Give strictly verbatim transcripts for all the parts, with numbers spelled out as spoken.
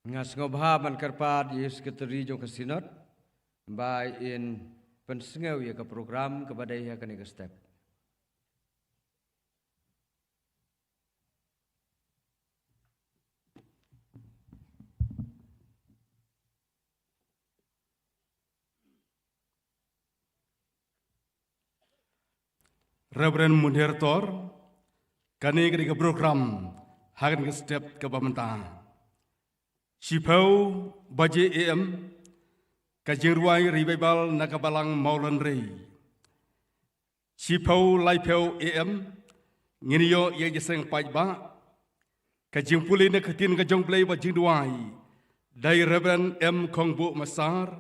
Nga sngewbha ban kyrpad ïa u Secretary jong ka Synod ba in pynsngew ïa ka program kaba dei ha kane ka step. Reverend Moderator, kane ka dei ka program ha kane ka step kaba mynta. Shiphew baje A M, ka jingrwai revival na ka balang Mawlynrei. Shiphew laiphew A M, ngin ïoh ïa ka jingïaseng paidbah. Ka jingpule na ka ktien ka jong U Blei bad jingduwai da i Reverend M Khongbuh Massar,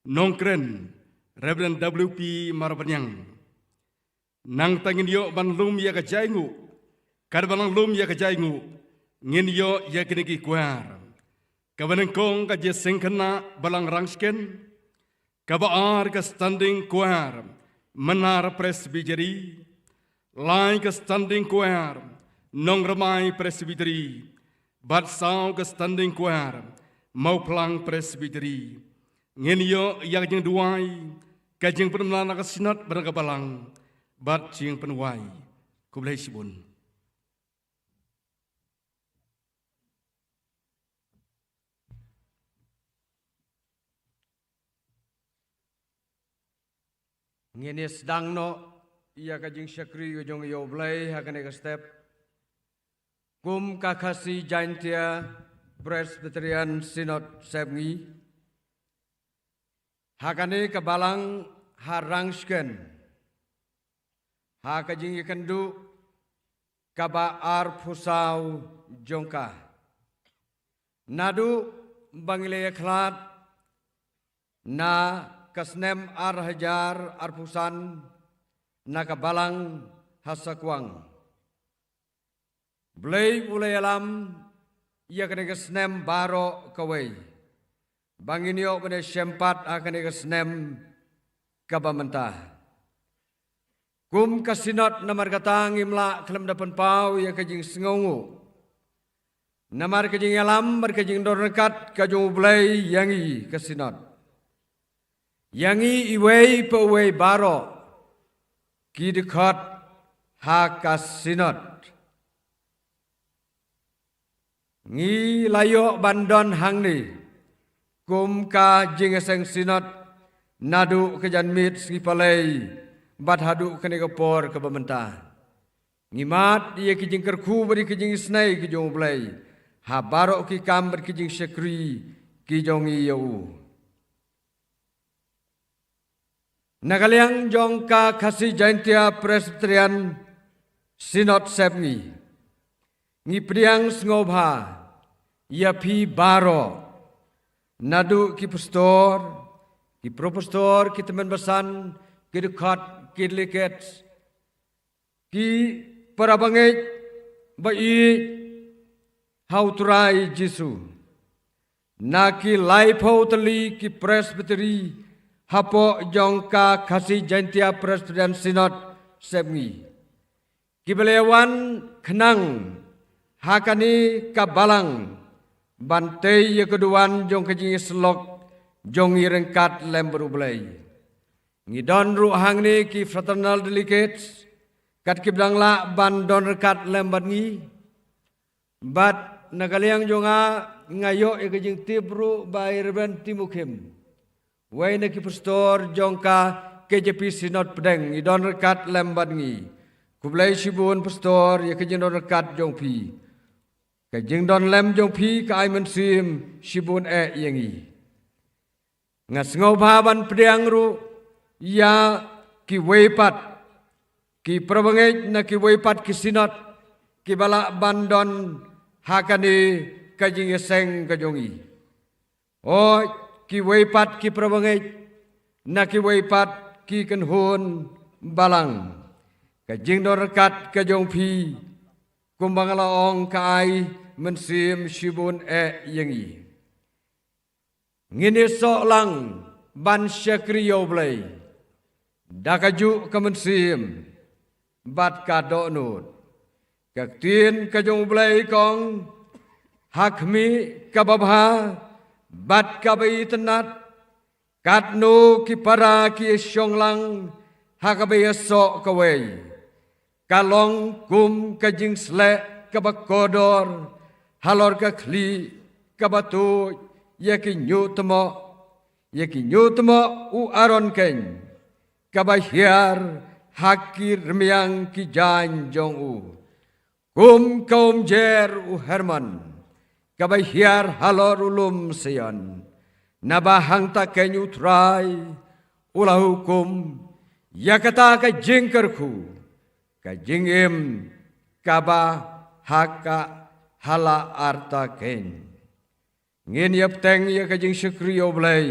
nongkren Reverend W P Marbaniang. Nangta ngin ïoh ban lum ïa ka jainguh. Katba nang lum ïa ka jainguh, ngin ïoh ïa kine ki choir. Kaba nyngkong ka jingïaseng khynnah Balang Rangshken. Kaba ar ka standing choir Mnar Presbytery. Lai ka standing choir Nongrmai Presbytery. Bad saw ka standing choir Mawphlang Presbytery. Ngin ïoh ïa ka jingduwai, ka jingpynbna na ka Synod bad na ka balang, bad jingpynwai. Khublei shibun. Ngin ïa sdang noh ïa ka jingshakri ka jong ïa U Blei ha kane ka step. Kum ka Khasi Jaintia Presbyterian Synod Sepngi, ha kane ka balang ha Rangshken, ha ka jingïakynduh kaba arphew saw jong ka. Naduh ba ngi la ïakhlad na ka snem ar hajar arphew san na ka balang ha Sakwang. Blei u la ïalam ïa kane ka snem baroh kawei ba ngin ïoh ban ïashem pat ha kane ka snem kaba mynta. Kum ka Synod namar kata ngim lah khlem da pynpaw ïa ka jingsngewnguh namar ka jingïalam bad ka jingdon ryngkat ka jong U Blei ïa ngi ka Synod. Ïa ngi iwei pa iwei baroh ki dkhot ha ka Synod. Ngi la ïoh ban don hangne kum ka jingïaseng Synod naduh ka janmiet sngi Palei bad haduh kane ka por kaba mynta. Ngi mad ïa ki jingkyrkhu bad ïa ki jingisnei ki jong U Blei ha baroh ki kam bad ki jingshakri ki jong ngi ïa u. Na ka liang jong ka Khasi Jaintia Presbyterian Synod Sepngi, ngi pdiang sngewbha ïa phi baroh, naduh ki pastor, ki propastor, ki tymmen basan, ki dkhot, ki delegates, ki para bangeit ba ïeit ha U Trai Jisu. Na ki laiphew tylli ki presbytery hapoh jong ka Khasi Jaintia Presbyterian Synod Sepngi, kiba la ïa wan khnang ha kane ka balang ban tei ïa ka duwan jong ka jingïasyllok jong ngi ryngkat lem bad U Blei. Ngi don ruh hangne ki fraternal delegates, kat kiba dang lah ban don ryngkat lem bad ngi. Bad na ka liang jong nga, nga ïoh ïa ka jingtip ruh ba i Reverend Timukhim, wei na ki pastor jong ka K J P Synod Pdeng, i don ryngkat lem bad ngi. Khublei shibun pastor ïa ka jingdon ryngkat jong phi. Ka jingdon lem jong phi ka ai mynsiem shibun eh ïa ngi. Nga sngewbha ban pdiang ruh ïa kiwei pat ki para bangeit na kiwei pat ki synod kiba lah ban don ha kane ka jingïaseng ka jong ngi. O kiwei pat ki para bangeit na kiwei pat ki kynhun balang, ka jingdon ryngkat ka jong phi kumba nga la ong ka ai mynsiem shibun eh ïa ngi. Ngin ïasoh lang ban shakri ïa U Blei da kajuh ka mynsiem bad ka dohnud. Ka ktien ka jong U Blei ka ong, ha khmih kaba bha bad kaba itynnat, katno ki para ki ïashong lang ha kaba ïasoh kawei. Ka long kum ka jingsleh kaba kordor halor ka khlieh kaba tuid ïa ki ñiuhtmoh, ïa ki ñiuhtmoh u Aron keiñ, kaba hiar ha ki rmiang ki jaiñ jong u. Kum ka umjer u Hermon, kaba hiar halor u lum Sion. Naba hangta keiñ u Trai u la hukum ïa kata ka jingkyrkhu, ka jingim kaba ha ka ha la arta keiñ. Ngin ïa bteng ïa ka jingshakri ïa U Blei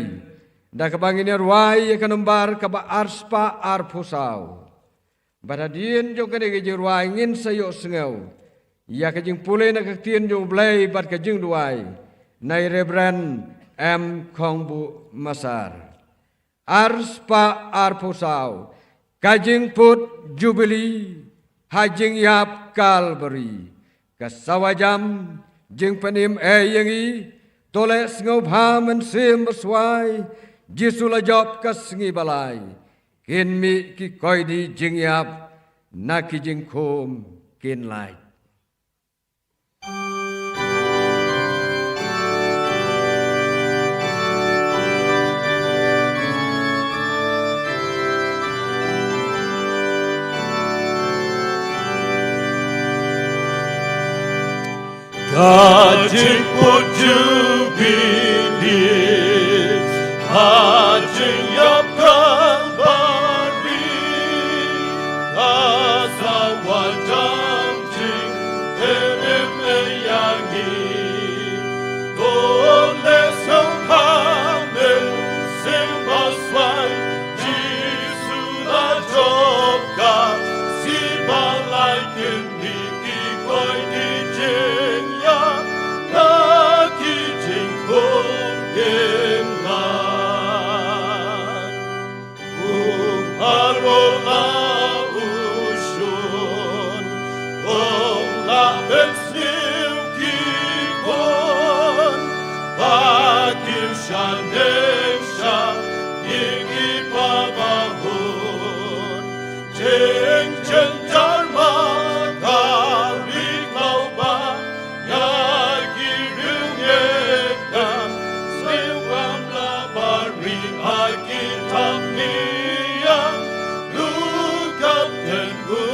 da kaba ngin ïa rwai ïa ka nombar kaba arspah arphew saw. Bad hadien jong kane ka jingrwai ngin sa ïohsngew ïa ka jingpule na ka ktien jong U Blei bad ka jingduwai na i Reverend M Khongbuh Masar. Arspah arphew saw, ka jingput Jubili ha jingïap Kalbari. Ka sawa jam jingpynim ei ïa ngi, to leh sngewbha mynsiem baswai, Jisu la jop ka sngi ba lai. Kin mih ki koidi jingïap na ki jingkhum kin lait. Ka jingput Jubili ha jingïap Kalbari, ka sawa jam jingpynim ei ïa ngi. To leh sngewbha mynsiem baswai, Jisu la jop ka sngi ba lai. Kin mih ki koidi jingïap na ki jingkhum kin lait. U Pharaoh la u shun, um lah pynsniew ki khun ba kin shah neng sha ïing i babahun. Jingjynjar ma ka ri khlaw ba ïa ki riewngeit ngam sniew, kam lah ba ri ha ki thapniang, lu kapten u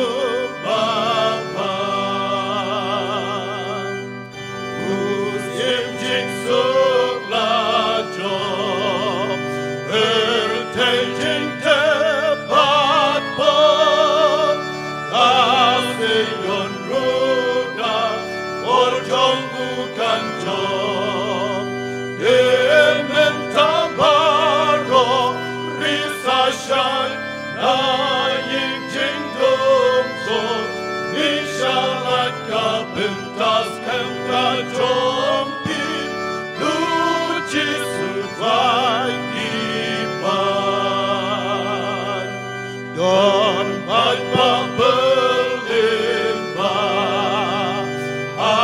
babha. U syiem jingsuk la jop, pyrthei jingtep bad pop, ka Zion ruh da bor jong u kan jop. Te mynta baroh ri sa shai na ïing jingdum jong ngi, sha lad ka bynta skhem ka jong phi, Lord Jisu Trai ki paid. Don paid ba bylliñ ba ha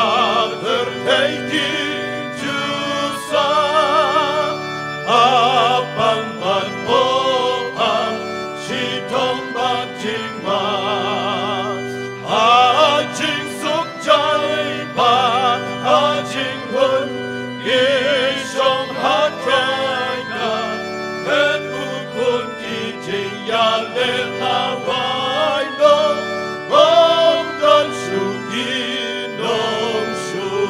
pyrthei ki Jiw sa, ha pang bad poh pang, shitom bad jingma, ha jingsuk jai bad ha jinghun, ki shong ha Trai ka met, u khun ki jingïaleh lawei long, long don shuh ki nongshun.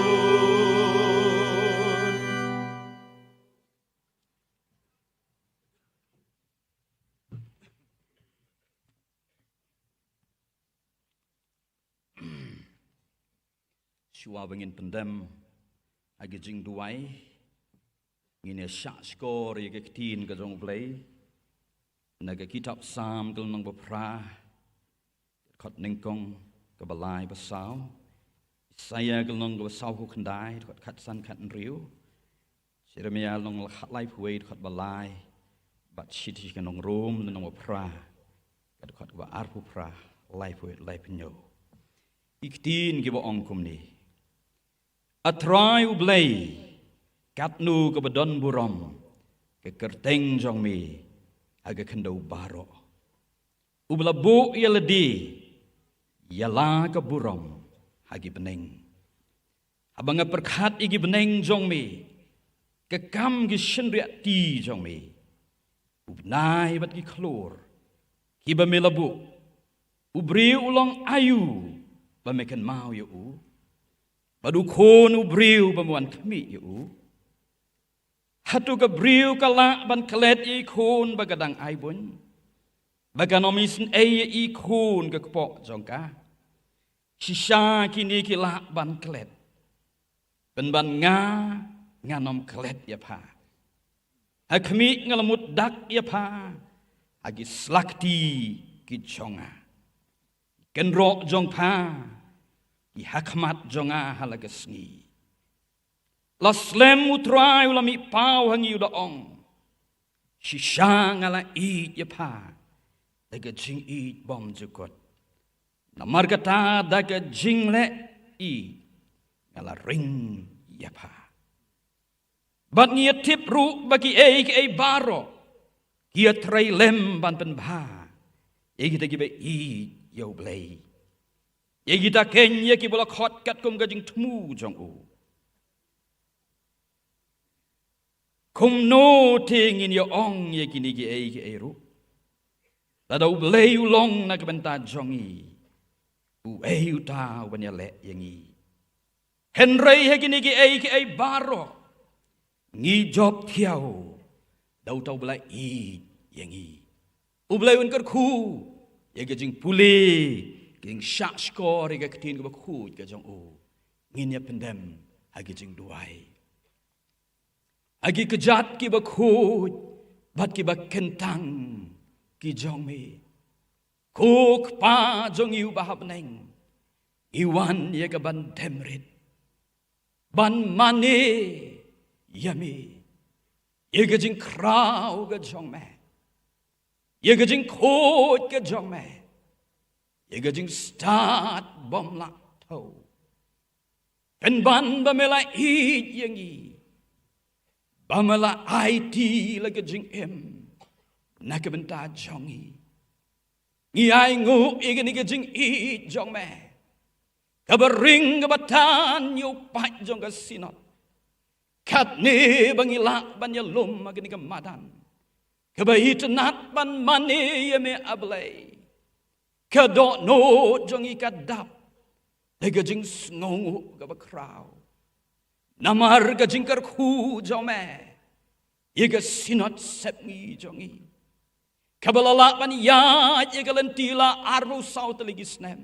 Shuwa ba ngin pyndem ha ka jingduwai, ngin ïa shah shkor ïa ka ktien ka jong U Blei na ka kitab Salm ka lynnong ba phra, dkhot nyngkong, kaba lai, ba saw. Isaïah ka lynnong kaba sawphew khyndai, dkhot khatsan khathynriew. Jeremiah lynnong khatlai phew wei, dkhot ba lai, bad shithi sha ki nong Rom lynnong ba phra, ka dkhot kaba arphew phra, laiphew wei, laiphew hynñiew. Ki ktien kiba ong kumne: A Trai U Blei, katno kaba don burom ka kyrteng jong me ha ka khyndew baroh. Uba la buh ïa lade ïa la ka burom ha ki bneng. Haba nga pyrkhat ïa ki bneng jong me, ka kam ki shynriah ti jong me, u bnai bad ki khlur kiba me la buh, u briew u long aïu ba me kynmaw ïa u, bad u khun u briew ba me wan khmih ïa u? Hato ka briew ka lah ban klet ïa i khun ba ka dang ai bun, ba kan ym isynei ïa i khun ka kpoh jong ka? Shisha kine ki lah ban klet, pynban nga, ngan ym klet ïa pha. Ha khmih nga la mut dak ïa pha ha ki slakti ki jong nga, kynroh jong pha ki ha khmat jong nga ha la ka sngi. La slem U Trai u la mih paw ha ngi, u da ong, shisha nga la ïeit ïa pha da ka jingïeit bym jukut. Namar kata da ka jingleh ïeit nga la ring ïa pha. Bad ngi ïa tip ruh ba kiei kiei baroh ki ïa trei lem ban pynbha ïa kita kiba ïeit ïa U Blei, ïa kita kein ïa kiba la khot katkum ka jingthmu jong u. Kumno te ngin ïa ong ïa kine kiei kiei ruh, lada U Blei u long na ka bynta jong ngi, uei uta uban ïaleh ïa ngi? Hynrei ha kine kiei kiei baroh ngi jop thiaw da uta uba la ïeit ïa ngi. U Blei un kyrkhu ïa ka jingpule, ka jingshahshkor ïa ka ktien kaba khuid ka jong u. Ngin ïa pyndem ha ka jingduwai. Ha ki kjat kiba khuid bad kiba kyntang ki jong me, ko Kpa jong ngi uba ha bneng, ngi wan ïa ka ban dem rit, ban mane ïa me, ïa ka jingkhraw ka jong me, ïa ka jingkhuid ka jong me, ïa ka jingstad bym lah thew. Pynban ba me la ïeit ïa ngi, ba me la aiti la ka jingim na ka bynta jong ngi. Ngi ainguh ïa kane ka jingïeit jong me, kaba ring kaba tan ïa u paid jong ka Synod. Katne ba ngi lah ban ïalum ha kane ka madan kaba itynnad ban mane ïa me, A Blei, ka dohnud jong ngi ka dap da ka jingsngewnguh kaba khraw. Namar ka jingkyrkhu jong me ïa ka Synod sepngi jong ngi, kaba la lah ban ïaid ïa ka lynti la arphew saw tylli ki snem.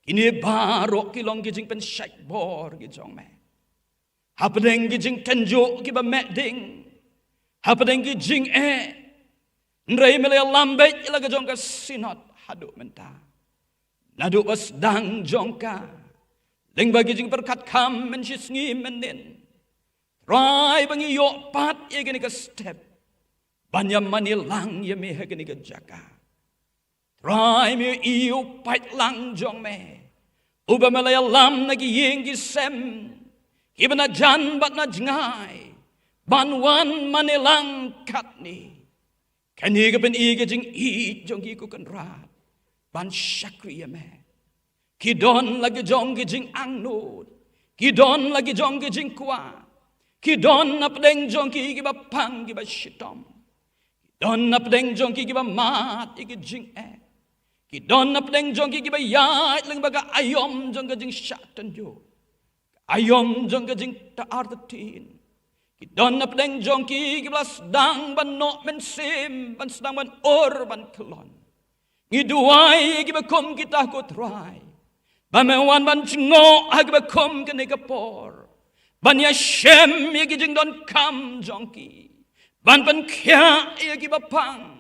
Kine baroh ki long ki jingpynshait bor ki jong me, hapdeng ki jingtynjuh kiba meh ding, hapdeng ki jingeh. Hynrei me la ïalam beit ïa la ka jong ka Synod haduh mynta. Naduh ba sdang jong ka, lyngba ki jingpyrkhat kham mynshisngi mynnin, Trai, ba ngi ïoh pat ïa kane ka step ban ïa mane lang ïa me ha kane ka jaka. Trai, me ïohi u paid lang jong me, uba me la ïalam na ki ïing ki sem, kiba na jan bad na jngai, ban wan mane lang katne. Kane ka pyni ka jingïeit jong ki, ko Kynrad, ban shakri ïa me. Ki don la ki jong ki jingangnud, ki don la ki jong ki jingkwah, ki don napdeng jong ki kiba pang kiba shitom, ki don napdeng jong ki kiba mad ïa ki jingeh, ki don napdeng jong ki kiba ïaid lyngba ka aïom jong ka jingshah tynjuh, aïom jong ka jingtah artatien. Ki don napdeng jong ki kiba la sdang ban noh mynsiem, ban sdang ban ur ban kyllon. Ngi duwai ïa kiba kum kita, ko Trai, ba me wan ban jngoh ha kiba kum kane ka por, ban ïashem ïa ki jingdonkam jong ki, ban pynkhiah ïa kiba pang,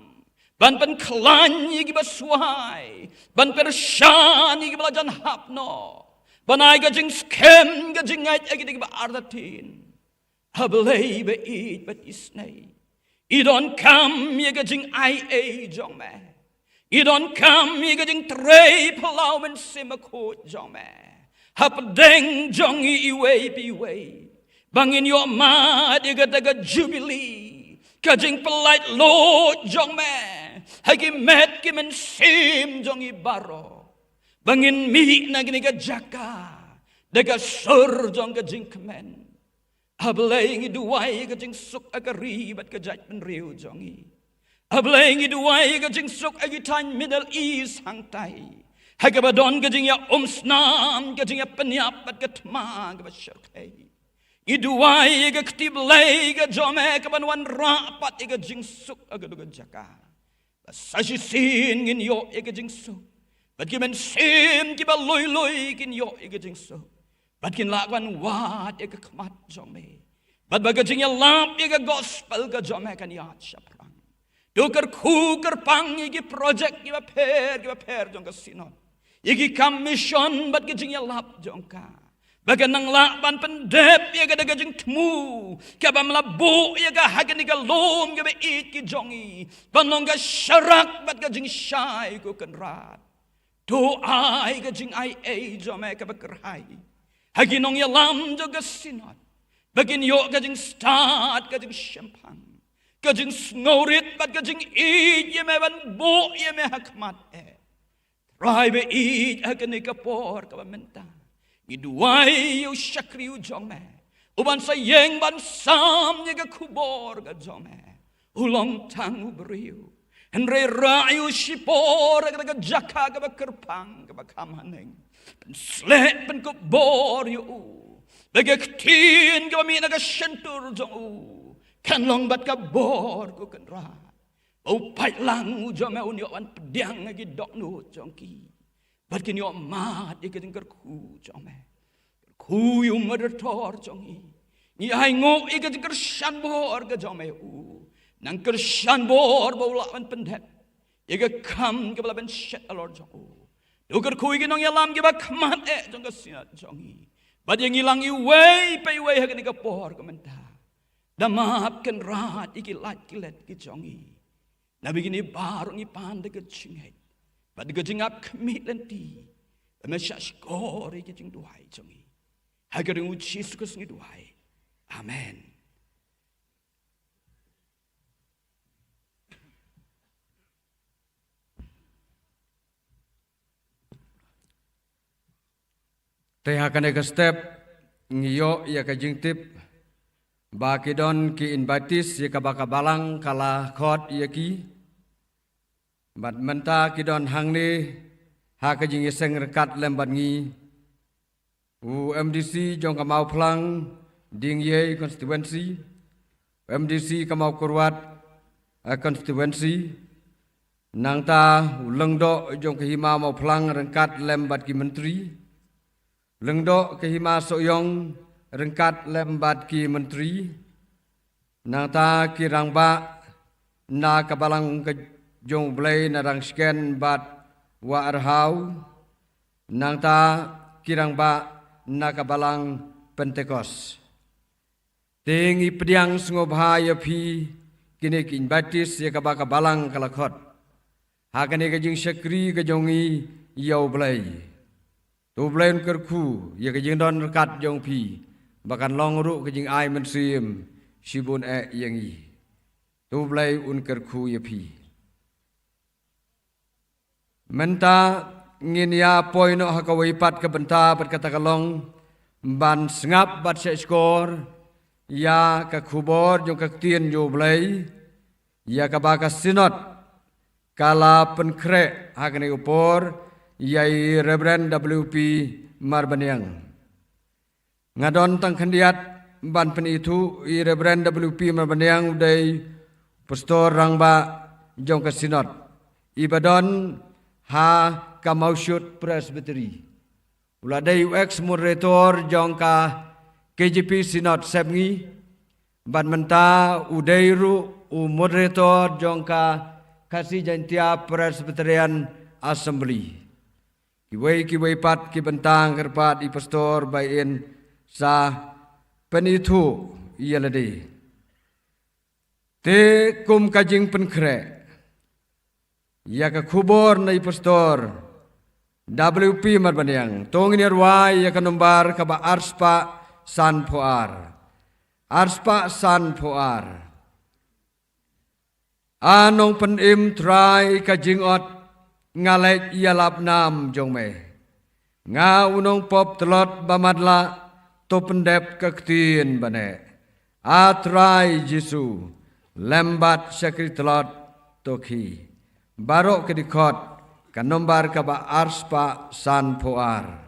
ban pynkhlaiñ ïa kiba swai, ban pyrshah ïa kiba la jan hap noh, ban ai ka jingskhem ka jingngeit ïa kita kiba artatien. A Blei ba ïeit bad isynei, i donkam ïa ka jingai ei jong me, i donkam ïa ka jingtrei phyllaw Mynsiem Bakhuid jong me. hapdeng jong ngi iwei pa iwei, ba ngin ïoh mad ïa kata ka jubili, ka jingpynlait luid jong me ha ki met ki mynsiem jong ngi baroh, ba ngin mih na kane ka jaka da ka sur jong ka jingkmen. A Blei, ngi duwai ïa ka jingsuk ha ka ri bad ka jaitbynriew jong ngi. A Blei, ngi duwai ïa ka jingsuk ha ki thaiñ Middle East hangtai, ha kaba don ka jingïaumsnam, ka jingïapynïap bad ka thma kaba shyrkhei. Ngi duwai ïa ka kti Blei ka jong me kaban wanrah pat ïa ka jingsuk ha kata ka jaka. Ba sa shisien ngin ïoh ïa ka jingsuk, bad ki mynsiem kiba lui lui kin ïoh ïa ka jingsuk, bad kin lah ban wad ïa ka khmat jong me, bad ba ka jingïalap ïa ka gospel ka jong me kan ïaid shaphrang. To kyrkhu kyrpang ïa ki projek kiba pher kiba pher jong ka Synod, ïa ki kam mission bad ka jingïalap jong ka, ba kan nang lah ban pyndep ïa ka da ka jingthmu kaba me la buh ïa ka ha kane ka lum kaba ïeit ka jong ngi, ban long ka sharak bad ka jingshai, ko Kynrad. To ai ka jingaiei jong me kaba kyrhai ha ki nongïalam jong ka Synod, ba kin ïoh ka jingstad, ka jingshemphang, ka jingsngewrit bad ka jingïeit ïa me ban buh ïa me ha khmat eh. Trai ba ïeit, ha kane ka por kaba mynta ngi duwai ïa u shakri u jong me, uban sa ïeng ban sam ïa ka khubor ka jong me, u long tang u briew, hynrei rah ïa u shipor ha ka jaka kaba kyrpang kaba kham haneng. Pynsleh, pynkupbor ïa u, ba ka ktien kaba mih na ka shyntur jong u kan long bad ka bor, ko Kynrad, ba u paidlang u jong me un ïoh ban pdiang ha ki dohnud jong ki, bad kin ïoh mad ïa ka jingkyrkhu jong me. Kyrkhu ïa u moderator jong ngi. Ngi ainguh ïa ka jingkyrshan bor ka jong me ïa u. Nang kyrshan bor ba u lah ban pyndep ïa ka kam kaba la ban shet halor jong u. To kyrkhu ïa ki nongïalam kiba khmat eh jong ka Synod jong ngi, bad ïa ngi lang iwei pa iwei ha kane ka por ka mynta. Da map, Kynrad, ïa ki lait ki let ki jong ngi. Naba kine baroh ngi pan da ka jingngeit bad da ka jingap khmih lynti, ba me shah shkor ïa ki jingduwai jong ngi. Ha ka kyrteng u Jisu Khrist ngi duwai. Amen. Te ha kane ka step ngi ïoh ïa ka jingtip ba ki don ki invitees ïa kaba ka balang ka la khot ïa ki. Bad mynta ki don hangne ha ka jingïaseng ryngkat lem bad ngi u MDC jong ka Mawphlang Diengiei constituency, u MDC ka Mawkyrwat, eh, constituency, nangta u Lyngdoh jong ka Hima Mawphlang ryngkat lem bad ki myntri, Lyngdoh ka Hima Sohiong ryngkat lem bad ki myntri, nangta ki rangbah na ka balang ka jong U Blei na Rangshken bad Wah Rhaw, nangta ki rangbah na ka balang Pentekost. Te ngi pdiang sngewbha ïa phi kine ki invitees ïa kaba ka balang ka la khot ha kane ka jingshakri ka jong ngi ïa U Blei. To U Blei un kyrkhu ïa ka jingdon ryngkat jong phi, ba kan long ruh ka jingai mynsiem shibun eh ïa ngi. To U Blei un kyrkhu ïa phi. Mynta ngin ïa poi noh ha kawei pat ka bynta bad kata ka long ban sngap bad shah shkor ïa ka khubor jong ka ktien jong U Blei, ïa kaba ka Synod ka la pynkhreh ha kane ka por ïa i Reverend W P Marbaniang. Nga don tang khyndiat ban pynithuh, i Reverend W P Marbaniang u dei pastor rangbah jong ka Synod iba don ha ka Mawshut Presbytery. U la dei u ex moderator jong ka KJP Synod Sepngi, bad mynta u dei ruh u moderator jong ka Khasi Jaintia Presbyterian Assembly. Kiwei kiwei pat ki bynta nga kyrpad i pastor ba in sa pynithuh ïa lade. Te kum ka jingpynkhreh ïa ka khubor na i pastor, W P Marbaniang. To ngin ïa rwai ïa ka nombar kaba arspah sanphew ar. Arspah sanphew ar. A Nongpynim Trai ka jingot, nga leit ïalap nam jong me. Nga u nongpop tlot ba matlah, to pyndep ka ktien ba neh. A Trai Jisu, lem bad shakri tlot, to khie. Baroh ki dkhot, ka nombar kaba arspah sanphew ar.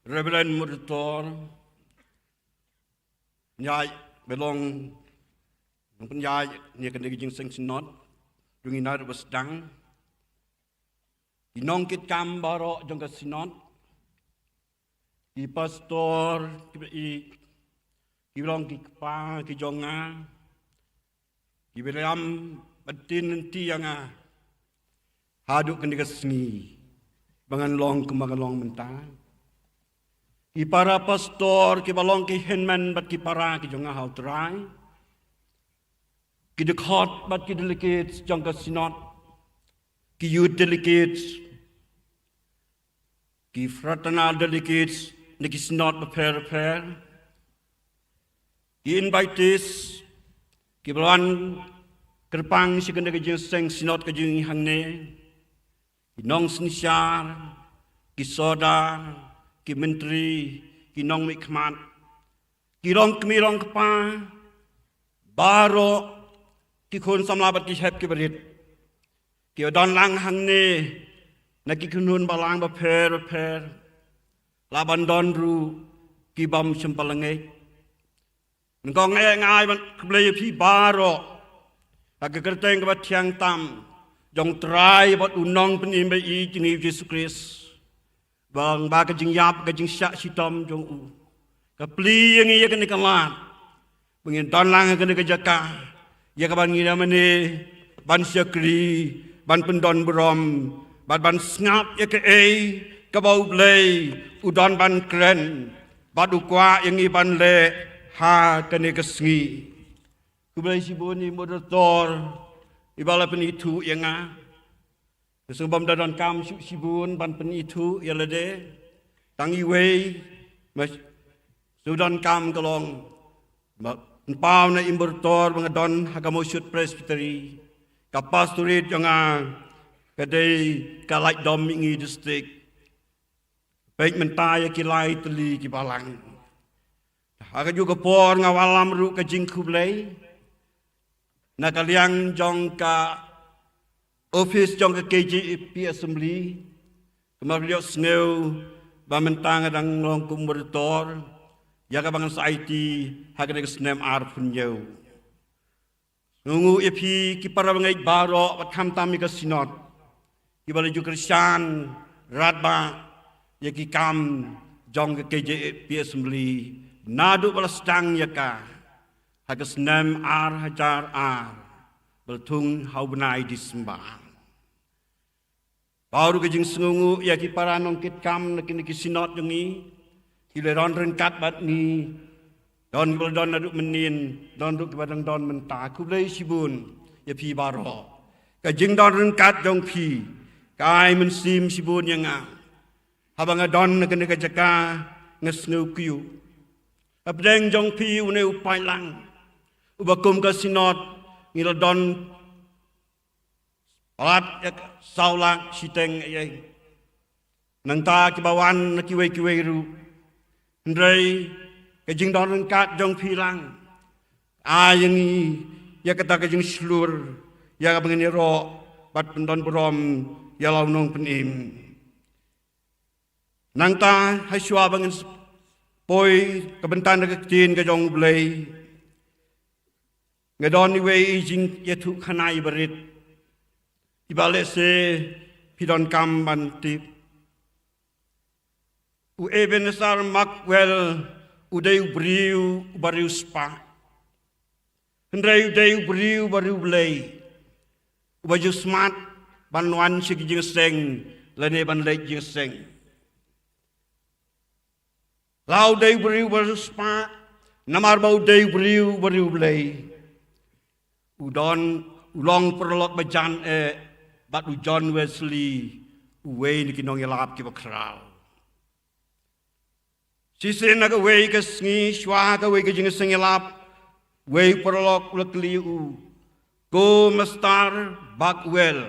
Reverend Murtor, ïa, ba long, nongpynïaid ïa kane ka jingseng synod jong ngi naduh ba sdang. Ki nongkitkam baroh jong ka synod, ki pastor, ki ba i, ki long ki kpa ki jong nga, ki ba ïam bad tien lynti ïa nga haduh kane ka sngi ba ngan long kumba nga long mynta. Ki para pastor, ki ba long ki hynmen bad ki para ki jong nga ha U Trai, ki dkhot bad ki delegates jong ka synod, ki youth delegates, ki fraternal delegates na ki synod bapher bapher, ki invitees, ki ba la wan kyrpang sha kane ka jingseng synod ka jong ngi hangne, ki nongsynshar, ki sordar, ki myntri, ki nongmihkhmat, ki rong kmie rong kpa, baroh ki khun samla bad ki hep ki barit, ki ba don lang hangne na ki kynhun balang bapher bapher, lah ban don ruh ki bym shym pat la ngeit. Nyngkong eh nga ai ban khublei ïa phi baroh ha ka kyrteng kaba thiang tam jong U Trai bad U Nongpynim ba ïeit jong ngi U Jisu Khrist. Ba, ba ka jingïap, ka jingshah shitom jong u ka plie ïa ngi ïa kane ka lad ba ngin don lang ha kane ka jaka ïa kaba ngi ïa mane ban shakri, ban pyndon burom bad ban sngap ïa kaei kaba U Blei u don ban kren bad u kwah ïa ngi ban leh ha kane ka sngi. Khublei shibun ïa i moderator i ba la pynithuh ïa nga. Nga sngew bym da donkam shuh shibun ban pynithuh ïa lade. Tang iwei ma sngew donkam ka long ba pynpaw na i moderator ba nga don ha ka Mawshut Presbytery, ka pastorate jong nga ka dei ka Laitdom Mihngi District. Peit mynta ïa ki lai tylli ki balang. Ha kajuh ka por nga wallam ruh ka jingkhublei na ka liang jong ka office jong ka K J A P Assembly, kumba phi la ïohsngew ba mynta nga dang long kum moderator ïa kaba ngan sa aiti ha kane ka snem arphew hynñiew. Sngewnguh ïa phi ki para bangeit baroh bad khamtam ïa ka synod, ki ba la ju kyrshan radbah ïa ki kam jong ka K J A P Assembly naduh ba la sdang ïa ka ha ka snem ar hajar ar, ba la thung ha u bnai December. Bad ruh ka jingsngewnguh ïa ki para nongkitkam na kine ki synod jong ngi, ki la don ryngkat bad ngi, don ki ba la don naduh mynnin, don ruh ki ba dang don mynta. Khublei shibun ïa phi baroh. Ka jingdon ryngkat jong phi ka ai mynsiem shibun ïa nga. Haba nga don na kane ka jaka nga sngew kyiuh. Hapdeng jong phi une u paidlang uba kum ka synod ngi la don palat ïa ka saw lak shiteng ïa. Nangta ki ba wan na kiwei kiwei ruh. Hynrei ka jingdon ryngkat jong phi lang ai ïa ngi ïa kata ka jingshlur ïa kaba ngin ïaroh bad pyndon burom ïa la u Nongpynim. Nangta ha shuwa ba ngin poi ka bynta na ka ktien ka jong U Blei, nga don iwei i jingïathuhkhana i barit i ba lehse phi donkam ban tip. U Ebenezer Markwell u dei u briew uba riewspah. Hynrei u dei u briew uba riewblei, uba ju smat ban wan sha ki jingseng lane ban leit jingseng. La u dei u briew uba riewspah namar ba u dei u briew uba riewblei. U don, u long paralok ba jan eh bad u John Wesley, uwei na ki nongïalap kiba khraw. Shisien ha kawei ka sngi shuwa ha kawei ka jingseng ïalap, uwei u paralok u la kylli u, "Ko Mister Markwell,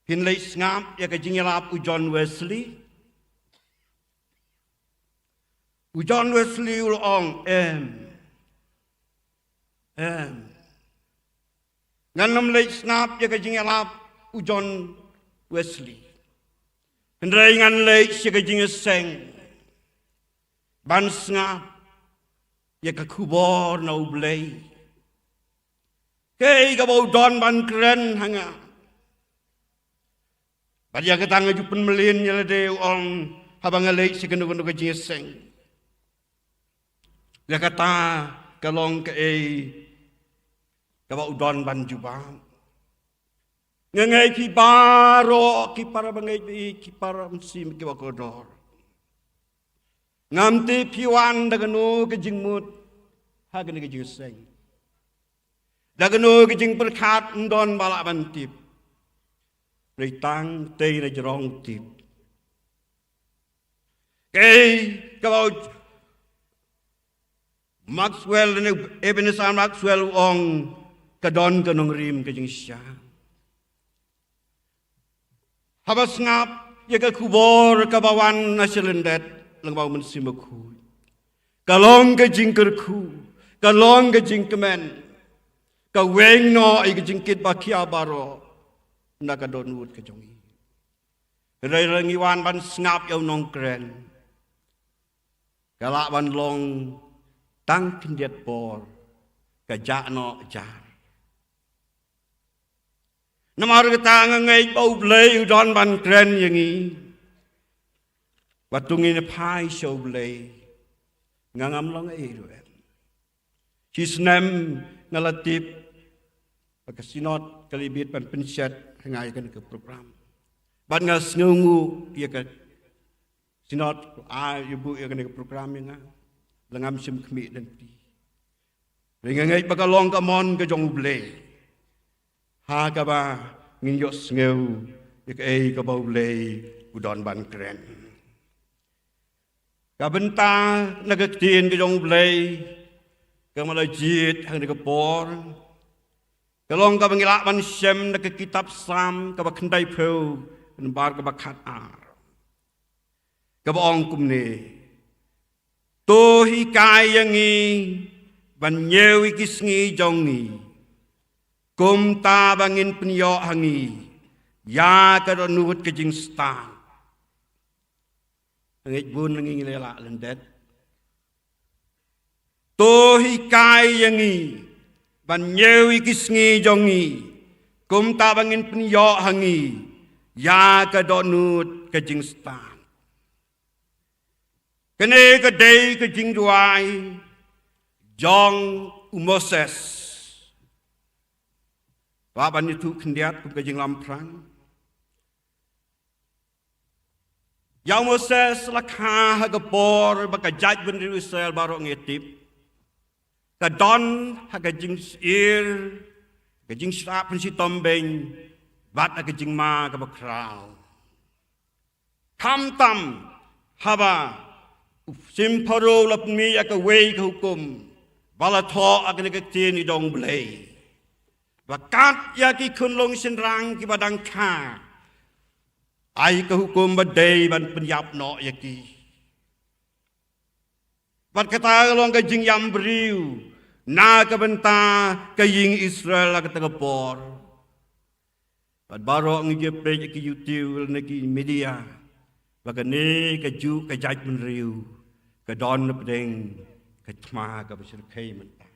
phin leit sngap ïa ka jingïalap u John Wesley?" U John Wesley u la ong, "Em, em, ngan ym leit sngap ïa ka jingïalap u John Wesley. Hynrei ngan leit sha ka jingïaseng. ban sngap ïa ka khubor na U Blei. Kaei kaba u don ban kren ha nga? Bad ïa kata nga ju pynmlien ïa lade, u ong, haba nga leit sha kano kano ka jingïaseng. Ïa kata ka long kaei kaba u don ban jubab. Nga ngeit phi baroh ki para bangeit baieit, ki para mynsiem kiba kordor, ngam tip phi wan da kano ka jingmut ha kane ka jingïaseng. Da kano ka jingpyrkhat, ym don ba lah ban tip. Hynrei tang tei na jrong u tip. Kaei kaba u Maxwell, ne Ebenezer Maxwell u ong, ka don ka nongrim ka jingshisha. Haba sngap ïa ka khubor kaba wan na sha lyndet lyngba U Mynsiem Bakhuid, ka long ka jingkyrkhu, ka long ka jingkmen, ka weng noh ïa ka jingkit ba khia baroh na ka dohnud ka jong ngi. Hynrei lada ngi wan ban sngap ïa u nongkren, ka lah ban long tang khyndiat por, ka jah noh jar. Namar kata nga ngeit ba U Blei u don ban kren ïa ngi. Wat to ngin ïa phai sha U Blei. Nga ngam long ei ruh em. Shi snem nga la tip ba ka Synod ka la bit ban pynshet ha nga ïa kane ka program. Bad nga sngewnguh ïa ka Synod, ai ïa buh ïa kane ka program ïa nga. La ngam shim khmih lynti. Hynrei nga ngeit ba ka long ka mon ka jong U Blei, ha kaba ngin ïohsngew ïa kaei kaba U Blei u don ban kren. Ka bynta na ka ktien ka jong U Blei kaba la jied ha kane ka por, ka long kaba ngi lah ban shem na ka kitab Salm kaba khyndaiphew, nambar kaba khatar, kaba ong kumne: To hikai ïa ngi ban ñiew ïa ki sngi jong ngi, kumta ba ngin pynïoh ha ngi ïa ka dohnud ka jingstad. Ngeit bun na ngi ngi la lah lyndet. To hikai ïa ngi ban ñiew ïa ki sngi jong ngi, kumta ba ngin pynïoh ha ngi ïa ka dohnud ka jingstad. Kane ka dei ka jingduwai jong u Moses. Ba ban ïathuh khyndiat kum ka jinglamphrang. Ïa u Moses la kha ha ka por ba ka jaitbynriew Israel baroh ngi tip ka don ha ka jingsyier, ka jingsyrap pynshitom beiñ, bad ha ka jingma kaba khraw. Khamtam haba u Pharaoh u la pynmih ïa kawei ka hukum ba la thoh ha kane ka ktien jong U Blei, ba kat ïa ki khunlung shynrang kiba dang kha, ai ka hukum ba dei ban pynïap noh ïa ki. Bad kata ka long ka jingïam briew na ka bynta ka ïing Israel ha kata ka por. Bad baroh ngi ju peit ha ki YouTube ne ki media ba kane kajuh ka jaitbynriew ka don na pdeng ka thma kaba shyrkhei mynta.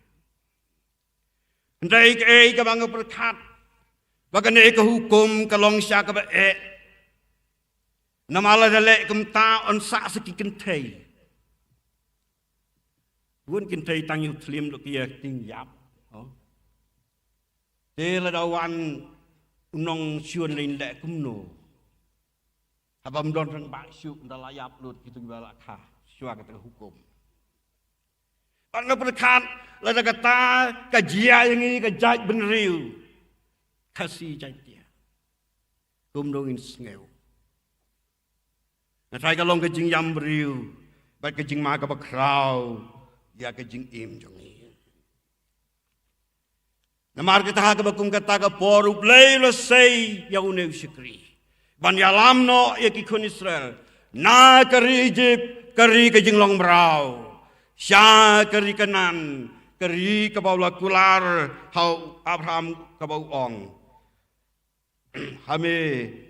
Hynrei kaei kaba nga pyrkhat, ba kane ka hukum ka long shisha kaba eh. Namar lada leh kumta yn sah sa ki kynthei. Bun kynthei tang ïa u thliem, lut ki ïa ka ktien ïap. Oh. Te lada wan u nongshun leh kumno? Haba ym don rangbah shuh, ynda la ïap lut kito kiba la kha shuwa kata ka hukum. Bad nga pyrkhat, lada kata ka jia ïa ngi ka jaitbynriew Khasi Jaiñtia, kumno ngin sngew? Nga tharai ka long ka jingïam briew bad ka jingma kaba khraw ïa ka jingim jong ngi. Namar kata ha kaba kum kata ka por U Blei u la sei ïa une u shakri ban ïalam noh ïa ki khun Israel na ka ri Ijipt, ka ri ka jinglong mraw, sha ka ri Kanaan, ka ri kaba u la kular ha u Abraham, kaba u ong, ha me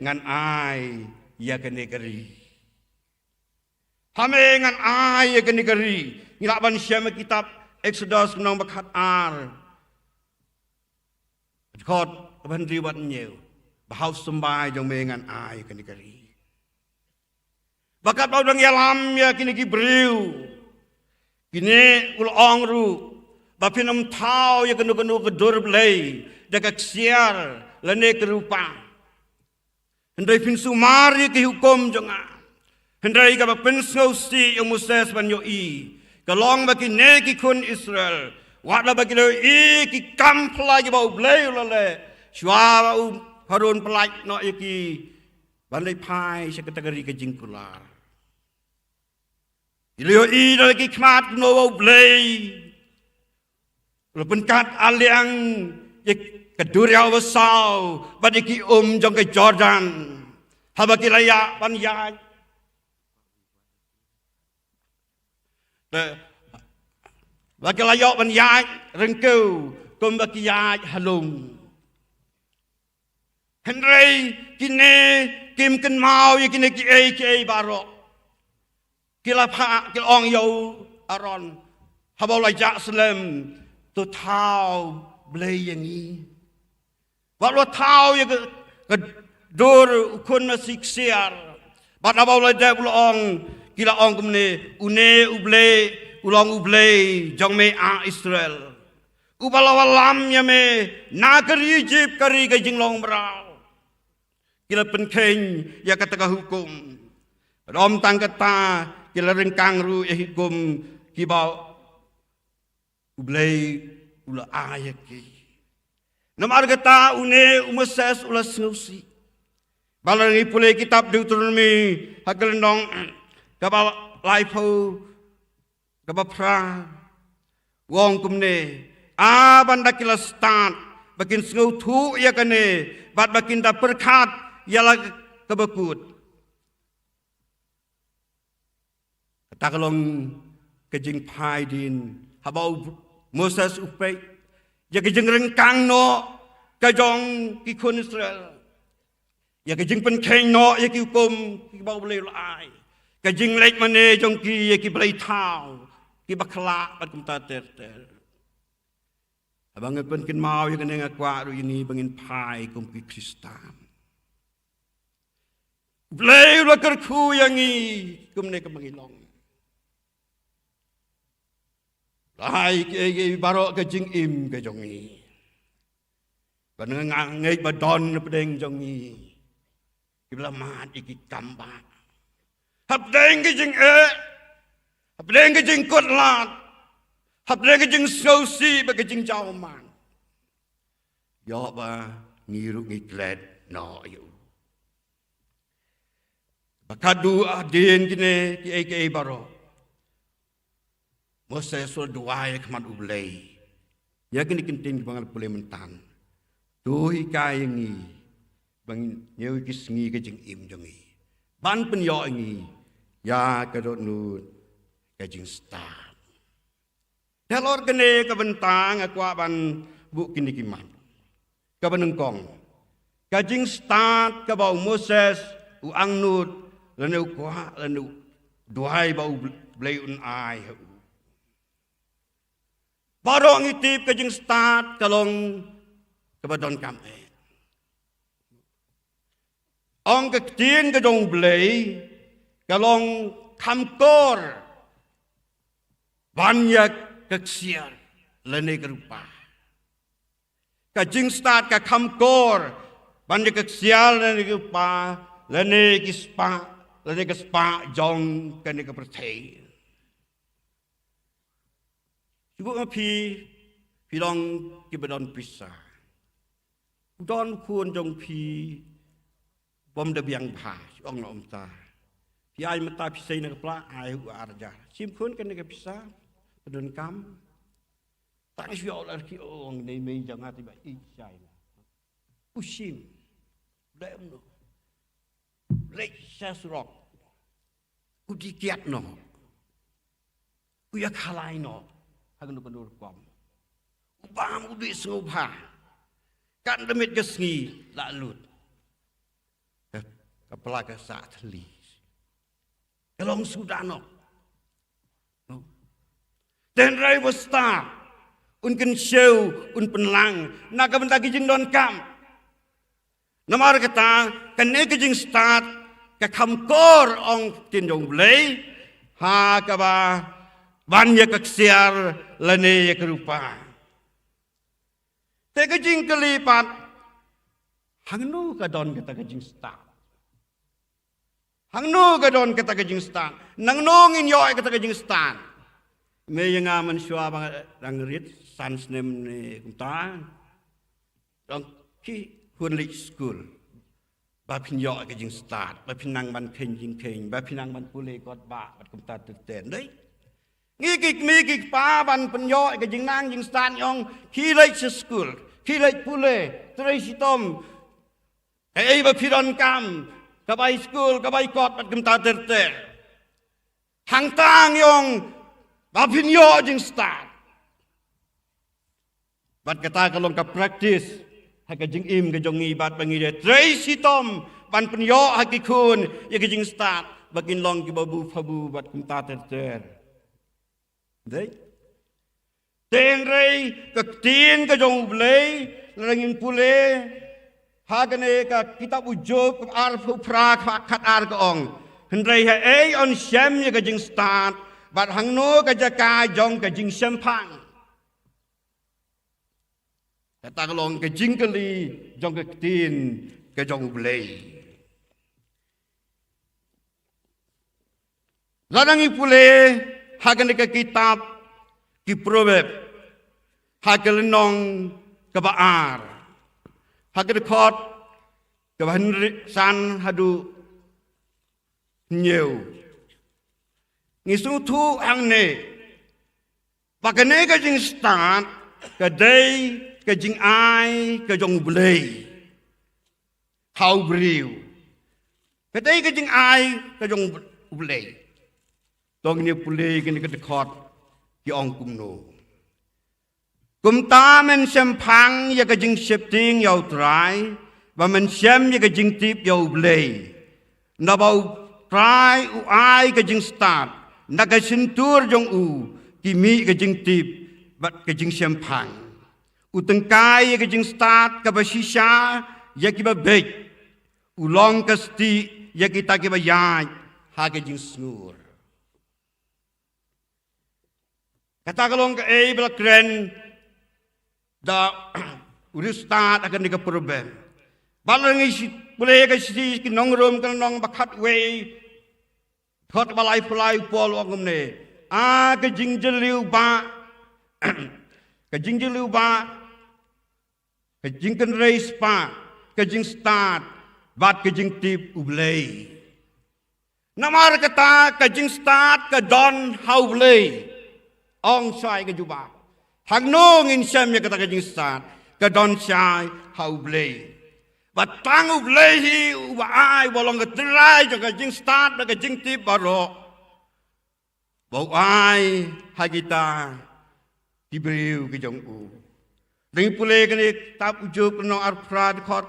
ngan ai ïa kane ka ri. Ha me ngan ai ïa kane ka ri. Ngi lah ban shem ha kitab Exodus lynnong ba khatar, dkhot ba hynriew bad hynñiew, ba ha u symbai jong me ngan ai ïa kane ka ri. Ba katba u dang ïalam ïa kine ki briew, kine u la ong ruh ba phin ym thaw ïa kano kano ka dur blei da ka ksiar lane ka rupa. Hynrei phin sumar ïa ki hukum jong nga. Hynrei kaba pynsngewsih ïa u Moses ban ïohi ka long ba kine ki khun Israel, wat la ba ki la ïohi ki kam phylla kiba U Blei u la leh, shuwa ba u Harun pyllait noh ïa ki ban leit phai sha kata ka ri ka jingkular. Ki la ïohi da la ki khmat kumno ba U Blei u la pynkat aliang ïa ka duriaw basaw bad ïa ki um jong ka Jordan. Haba ki la ïaid ban ïaid, te, ba ki la ïoh ban ïaid ryngkew kumba ki ïaid ha lum. Hynrei kine kim kynmaw ïa kine kiei kiei baroh. Ki la phah, ki la ong ïa u Aaron, haba u la jah slem, to thaw blei ïa ngi. Bad u la thaw ïa ka, ka dur u khun masi ksiar. Bad haba u la dep u la ong, ki la ong kumne, une U Blei u long U Blei jong me ah Israel, uba la wallam ïa me na ka ri Ijipt, ka ri ka jinglong mraw. Ki la pynkheiñ ïa kata ka hukum. Bad ym tang kata, ki la ryngkang ruh ïa ki hukum kiba U Blei u la ai ïa ki. Namar kata une u Moses u la sngewsih. Ba lada ngi pule kitab Deuteronomi ha ka lynnong kaba laiphew, kaba phra, u ong kumne, a ban da ki la stad ba kin sngewthuh ïa kane bad ba kin da pyrkhat ïa la kaba kut. Kata ka long ka jingphai dien haba u Moses u peit ïa ka jingryngkang noh ka jong ki khun Israel, ïa ka jingpynkheiñ noh ïa ki hukum kiba U Blei u la ai, ka jingleit mane jong ki ïa ki blei thaw, ki bakla bad kumta ter ter. Haba ngan pynkynmaw ïa kane nga kwah ruh ïa ngi ba ngin phai kum ki Khristan. U Blei u la kyrkhu ïa ngi kumne kumba ngi long. Lai kiei kiei baroh ka jingim ka jong ngi. Ba nga ngeit ba don na pdeng jong ngi kiba la mad ïa ki kam ba hapdeng ka jingeh, hapdeng ka jingkut lad, hapdeng ka jingsngewsih bad ka jingjaw man. Ïoh ba ngi ruh ngi klet noh ïa u. Ba ka duh hadien kine kiei kiei baroh, Moses u la duwai ha khmat U Blei ïa kine ki ktien kiba nga la pule mynta. To hikai ïa ngi ba ngin ñiew ki sngi ka jingim jong ngi ban pynïoh ïa ngi ïa ka dohnud ka jingstad. Te halor kane ka bynta nga kwah ban buh kine ki mat. Kaba nyngkong, ka jingstad kaba u Moses u angnud lane u kwah lane u duwai ba U Blei un ai ha u. Baroh ngi tip ka jingstad ka long kaba donkam eh. Ong ka ktien ka jong U Blei ka long kham kor ban ïa ka ksiar lane ka rupa. Ka jingstad ka kham kor ban ïa ka ksiar lane ka rupa lane ki spah lane ka spah jong kane ka pyrthei. Shu buh ma phi, phi long kiba don pisa. U don u khun jong phi bym da biang bha, shu ong noh mynta. Phi ai mynta phi sei na ka pla, ai u ar hajar. Shim khun kane ka pisa, pyndonkam. Tang shu ïoh la ki ong ne mei jong nga te ba i shai na. U shim. Leh um noh. Leh sha surok. U dih kiad noh. U ïa khalai noh ha kano kano rukom. U bam u dih sngewbha. Kan da miet ka sngi la lut. Ka pla ka sah thylli. Ka ong suda noh. Te hynrei ba stad un kynshew, un pynlang na ka bynta ki jingdonkam. Namar kata kane ka jingstad ka kham kor, ong ktien jong U Blei, ha kaba ban ïa ka ksiar lane ïa ka rupa. Te ka jingkylli pat, hangno ka don kata ka jingstad? Hangno ka don kata ka jingstad? Nangno ngin ïoh ïa kata ka jingstad? Me ïa nga mynshuwa ba nga dang rit san snem ne kumta. Dang ki hun leit skul. Ba phin ïoh ïa ka jingstad, ba phin nang ban kheiñ jingkheiñ, ba phin nang ban pule kot ba, bad kumta ter ter. Dei. Ngi ki kmie ki kpa ban pynïoh ïa ka jingnang jingstad ngi ong, khie leit sha skul, khie leit pule, trei shitom. Ei, ei ba phi donkam, ka bai skul, ka bai kot, bad kumta ter ter. Hangta ngi ong, ba phin ïoh jingstad. Bad kata ka long ka practice ha ka jingim ka jong ngi, bad ba ngi dei trei shitom ban pynïoh ha ki khun ïa ka jingstad, ba kin long kiba buphabu bad kumta ter ter. Dei. Te hynrei ka ktien ka jong U Blei, lada ngin pule ha kane ka kitab U Job, ka arphew phra, ka khat ar, ka ong, hynrei haei yn shem ïa ka jingstad, bad hangno ka jaka jong ka jingshemphang? Kata ka long ka jingkylli jong ka ktien ka jong U Blei. Lada ngi pule ha kane ka kitab ki Proverb, ha ka lynnong kaba ar, ha ka dkhot kaba hynriew san haduh hynñiew, ngi sngewthuh hangne ba kane ka jingstad ka dei ka jingai ka jong U Blei ha u briew. Ka dei ka jingai ka jong U Blei. To ngin ïa pule kane ka dkhot, ki ong kumno. Kumta men shemphang ïa ka jingsheptieng ïa U Trai, ba men shem ïa ka jingtip ïa U Blei. Naba U Trai u ai ka jingstad, na ka shyntur jong u ki mih ka jingtip bad ka jingshemphang. U tyngkai ïa ka jingstad kaba shisha ïa kiba beit, u long ka stieh ïa kita kiba ïaid ha ka jingsngur. Kata ka long kaei ba la kren da u riewstad ha kane ka Proverb. Bad lada ngi shi-, pule ka shithi ki Nongrum, ka lynnong ba khatwei, dkhot ba laiphew lai, u Paul u ong kumne: A ka jingjylliew ba, ka jingjylliew ba, ka jingkynrei spah, ka jingstad bad ka jingtip U Blei. Namar kata ka jingstad ka don ha U Blei. Ong shai ka jubab, hangno ngin shem ïa kata ka jingstad? Ka don shai ha U Blei. Ba tang U Blei hi uba ai, uba long ka trai jong ka jingstad bad ka jingtip baroh, ba u ai ha kita ki briew ki jong u. Lada ngi pule kane ka kitab U Job, lynnong arphew phra, dkhot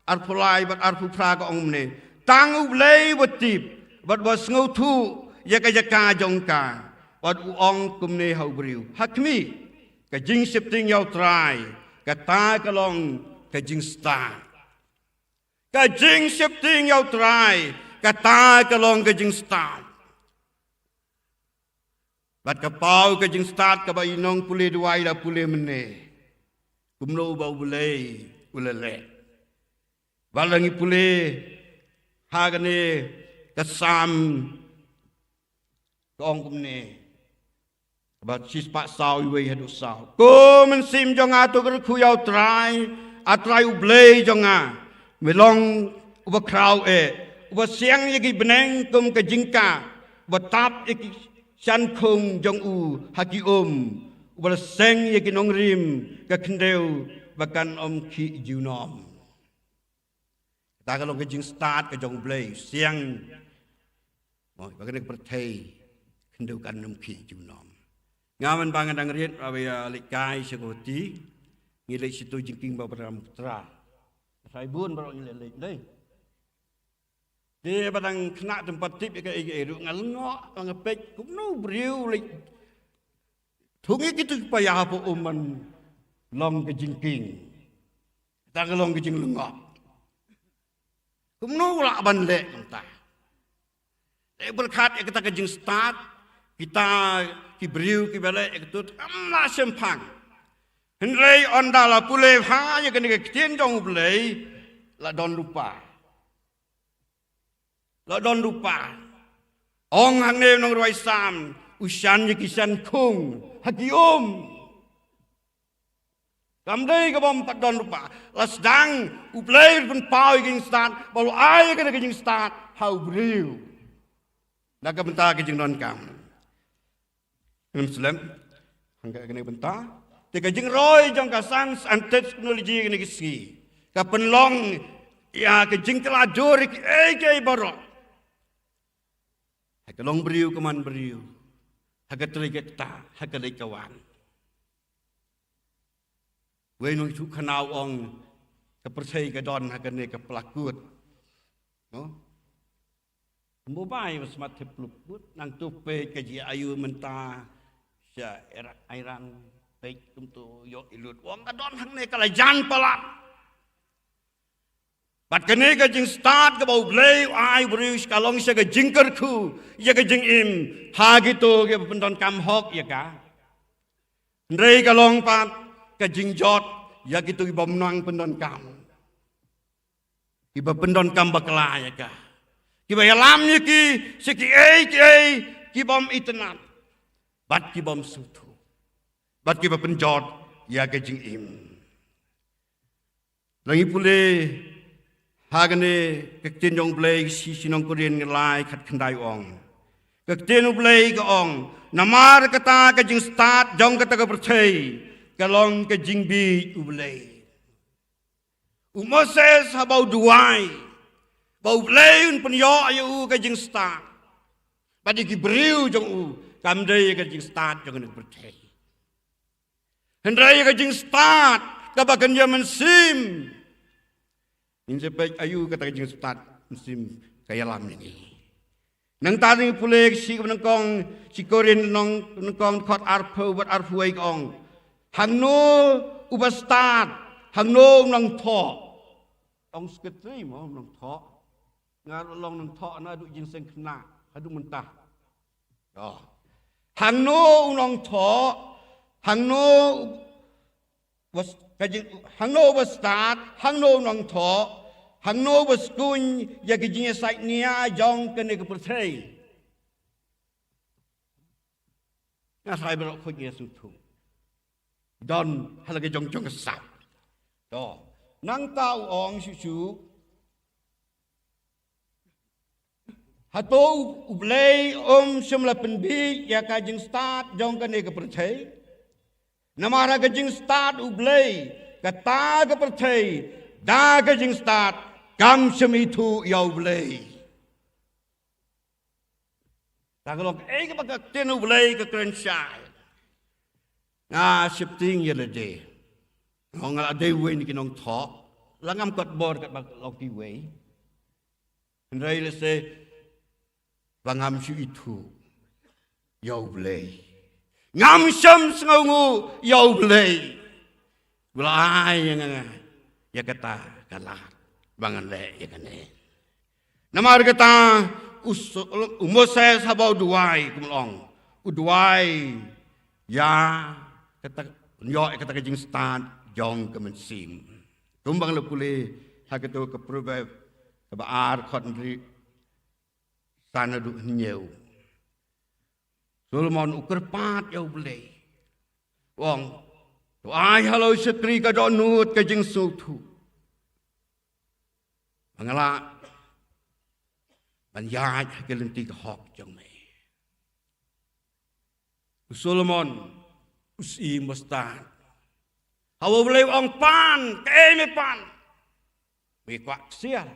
arphew lai bad arphew phra, ka ong kumne: Tang U Blei uba tip bad uba sngewthuh ïa ka jaka jong ka. Bad u ong kumne ha u briew: Ha khmih, ka jingsheptieng ïa U Trai, kata ka long ka jingstad. Ka jingsheptieng ïa U Trai, kata ka long ka jingstad. Bad ka paw ka jingstad kaba i nongpule duwai la pule mynne, kumno ba U Blei u la leh. Bad lada ngi pule ha kane ka Salm, ka ong kumne, kaba shispah saw, wei haduh saw: Ko mynsiem jong nga, to kyrkhu ïa U Trai. A Trai U Blei jong nga, me long uba khraw eh, uba siang ïa ki bneng kum ka jingkah, uba tap ïa ki shan khung jong u ha ki um, uba la seng ïa ki nongrim ka khyndew ba kan ym khih junom. Kata ka long ka jingstad ka jong U Blei, siang, mo, ba kane ka pyrthei khyndew kan ym khih junom. Nga mynba nga dang rit, ba ïa leit kai sha ka huti, ngi leit sha tu jingkieng ba Brahmaputra. Sa bun baroh ngi leit leit dei. Te ba dang khynnah te ym pat tip ïa kaei kaei ruh, nga lyngngoh, nga peit kumno u briew leit thung ïa kitu ki paia hapoh um ban long ka jingkieng. Kata ka long ka jinglyngngoh. Kumno u lah ban leh kumta? Leh pyrkhat ïa kata ka jingstad, kita ki briew kiba leh ïa katu te ym lah shemphang. Hynrei ynda la pule bha ïa kane ka ktien jong U Blei, la don lypa. La don lypa. Ong hangne u nongrwai Salm, u shan ïa ki shan khung ha ki um. Kam dei kaba ym pat don lypa. La sdang U Blei u pynpaw ïa ka jingstad, ba u ai ïa kane ka jingstad ha u briew na ka bynta ka jingdonkam. Ngam slem hangta kane ka bynta. Te ka jingroi jong ka science and technology kane ka sngi ka pynlong ïa ka jingkylla jur ïa kiei kiei baroh. Ha ka long briew ka man briew, ha ka trei ka kta, ha ka leit ka wan. Wei u nongïathuhkhana u ong, ka pyrthei ka don ha kane ka plakut. No? Mobile ba smat thep plup put, nangtu peit ka jia aiu mynta sha Ira-, Iran, peit kumtu ïoh i lut. U ong ka don hangne ka la jan palat. Bad kane ka jingstad kaba U Blei u ai briew ka long sha ka jingkyrkhu ïa ka jingim ha kito kiba pyndonkam hok ïa ka. Hynrei ka long pat ka jingjot ïa kito kibym nang pyndonkam, kiba pyndonkam bakla ïa ka, kiba ïalam ïa ki sha kiei kiei kibym itynnad bad kibym sngewthuh bad kiba pynjot ïa ka jingim. Lada ngi pule ha kane ka ktien jong U Blei, shi, shi nong Korinth lai khatkhyndai u ong. Ka ktien U Blei ka ong, namar kata ka jingstad jong kata ka pyrthei ka long ka jingbieit U Blei. U Moses haba u duwai ba U Blei un pynïoh ïa u ka jingstad bad ïa ki briew jong u, kam dei ïa ka jingstad jong kane ka pyrthei. Hynrei ka jingstad kaba kynja mynsiem. Ngin sa peit aiu kata ka jingstad mynsiem ka ïalam ïa ngi. Nangta ngi pule ka shi kaba nyngkong, shi Korinth lynnong nyngkong dkhot arphew bad arphew wei ka ong, hangno uba stad, hangno u nongthoh. Ong secretary mo u nongthoh. Nga ruh long nongthoh naduh jingseng khynnah haduh mynta. Oh. Hangno u nongthoh, hangno u bas-, ka jing-, hangno uba stad, hangno u nongthoh, hangno uba skun ïa ka jingïasaid nia jong kane ka pyrthei. Nga tharai baroh khuid ngi sngewthuh. Don ha la ka jong jong ka sap. To. Nangta u ong shuh shuh. Hato U Blei um shym la pynbieit ïa ka jingstad jong kane ka pyrthei? Namar ha ka jingstad U Blei, kata ka pyrthei da ka jingstad kam shym ithuh ïa U Blei. Ta ka long kaei kaba ka ktien U Blei ka kren shai. Nga sheptieng ïa lade. Nga ong nga la dei uwei na ki nongthoh. La ngam kot bor katba long kiwei. Hynrei lehse ba ngam shu ithuh ïa U Blei. Ngam shym sngewnguh ïa U Blei. U la ai ïa nga ïa kata ka lad ba ngan leh ïa kane. Namar kata u so-, u Moses haba u duwai, kum long u duwai ïa kata, ïoh ïa kata ka jingstad jong ka mynsiem. Kum ba nga la pule ha kato ka Proverb kaba ar dkhot hynriew san haduh hynñiew. Solomon u kyrpad ïa U Blei. U ong, to ai ha la u shakri ka dohnud ka jingsngewthuh, ba nga lah ban ïaid ha ka lynti ka hok jong me. U Solomon u syiem ba stad. Haba U Blei u ong pan, kaei me pan? Me kwah ksiar,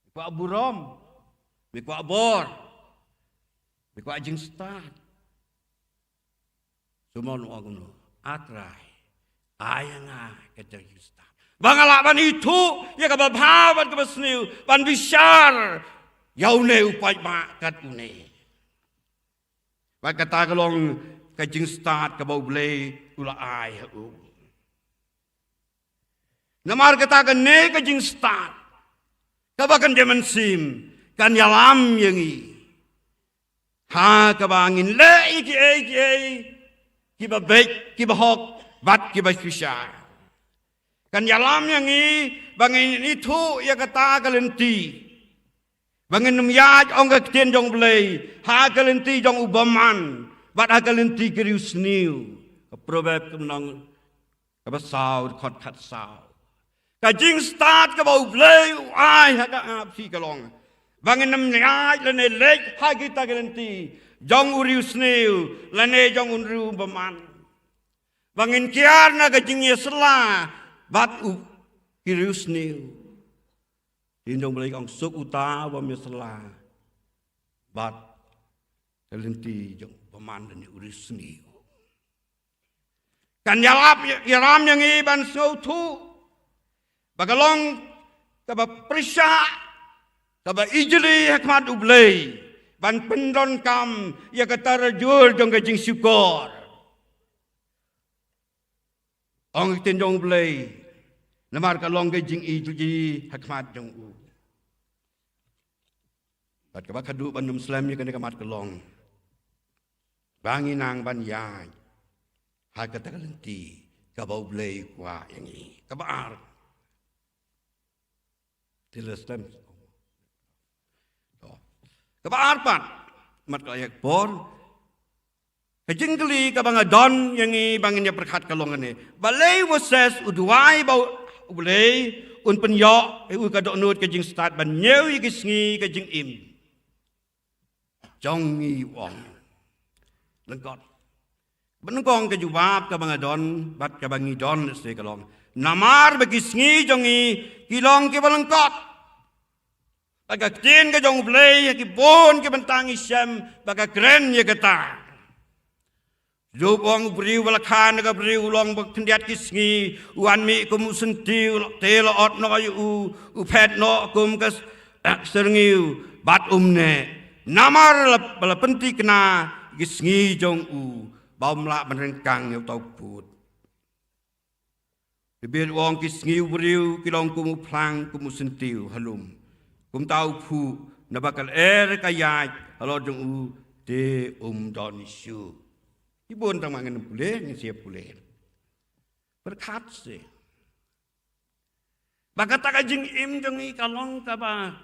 me kwah burom, me kwah bor, me kwah jingstad? Solomon u ong kumno? A Trai, ai ïa nga kata ka jingstad. Ba nga lah ban ithuh ïa kaba bha bad kaba sniew, ban bishar ïa une u paidbah kat une. Bad kata ka long ka jingstad kaba U Blei u la ai ha u. Namar kata kane ka jingstad kaba kynja mynsiem kan ïalam ïa ngi ha kaba ngin leh ïa kiei kiei kiba beit, kiba hok bad kiba shisha. Kan ïalam ïa ngi ba ngin ithuh ïa kata ka lynti, ba ngin ym ïaid, ong ka ktien jong U Blei, ha ka lynti jong u bymman bad ha ka lynti ki riewsniew. Ka Proverb ka lynnong kaba saw, dkhot khatsaw. Ka jingstad kaba U Blei u ai ha ka ap phi ka long ba ngin ym ïaid lane leit ha kita ki lynti jong u riewsniew lane jong u riewbymman, ba ngin kiar na ka jingïasylla bad u, ki riewsniew. Ktien jong U Blei ka ong, suk uta u bym ïasylla bad ka lynti jong u bymman lane u riewsniew. Kan ïalap ïalam ïa ngi ban sngewthuh ba ka long kaba pyrshah, kaba ijli ha khmat U Blei ban pyndonkam ïa ka tarajur jong ka jingshukor. Ong ka ktien jong U Blei, namar ka long ka jingijli ha khmat jong u. Bad kaba khadduh ban ym slem ïa kane ka mat ka long ba ngi nang ban ïaid ha kata ka lynti kaba U Blei u kwah ïa ngi. Kaba ar. Te la slem. To. Kaba ar pat, mat ka ïa ka por. Ka jingkylli kaba nga don ïa ngi ba ngin ïa pyrkhat ka long kane. Balei Moses u duwai ba U Blei un pynïoh ïa u ka dohnud ka jingstad ban ñiew ïa ki sngi ka jingim jong ngi, u ong. Lyngkot. Ba nyngkong ka jubab kaba nga don bad kaba ngi don lehse ka long, namar ba ki sngi jong ngi ki long kiba lyngkot. Bad ka ktien ka jong U Blei ha ki bun ki bynta ngi shem ba ka kren ïa kata. Job u ong, u briew ba la kha na ka briew u long ba khyndiat ki sngi, u wan mih kum u syntiew, te la ot noh ïa u, u phet noh kum ka s-, eh, syrngiew bad um neh. Namar la, ba la pynthikna ki sngi jong u ba um lah ban ryngkang ïa uta u pud. Te bad u ong, ki sngi u briew ki long kum u phlang, kum u syntiew ha lum. Kumta u phuh, naba ka lyer ka ïaid halor jong u te um don shuh. Ki bun tang ma ngin pule, ngin sa pule. Pyrkhat se ba kata ka jingim jong ngi ka long kaba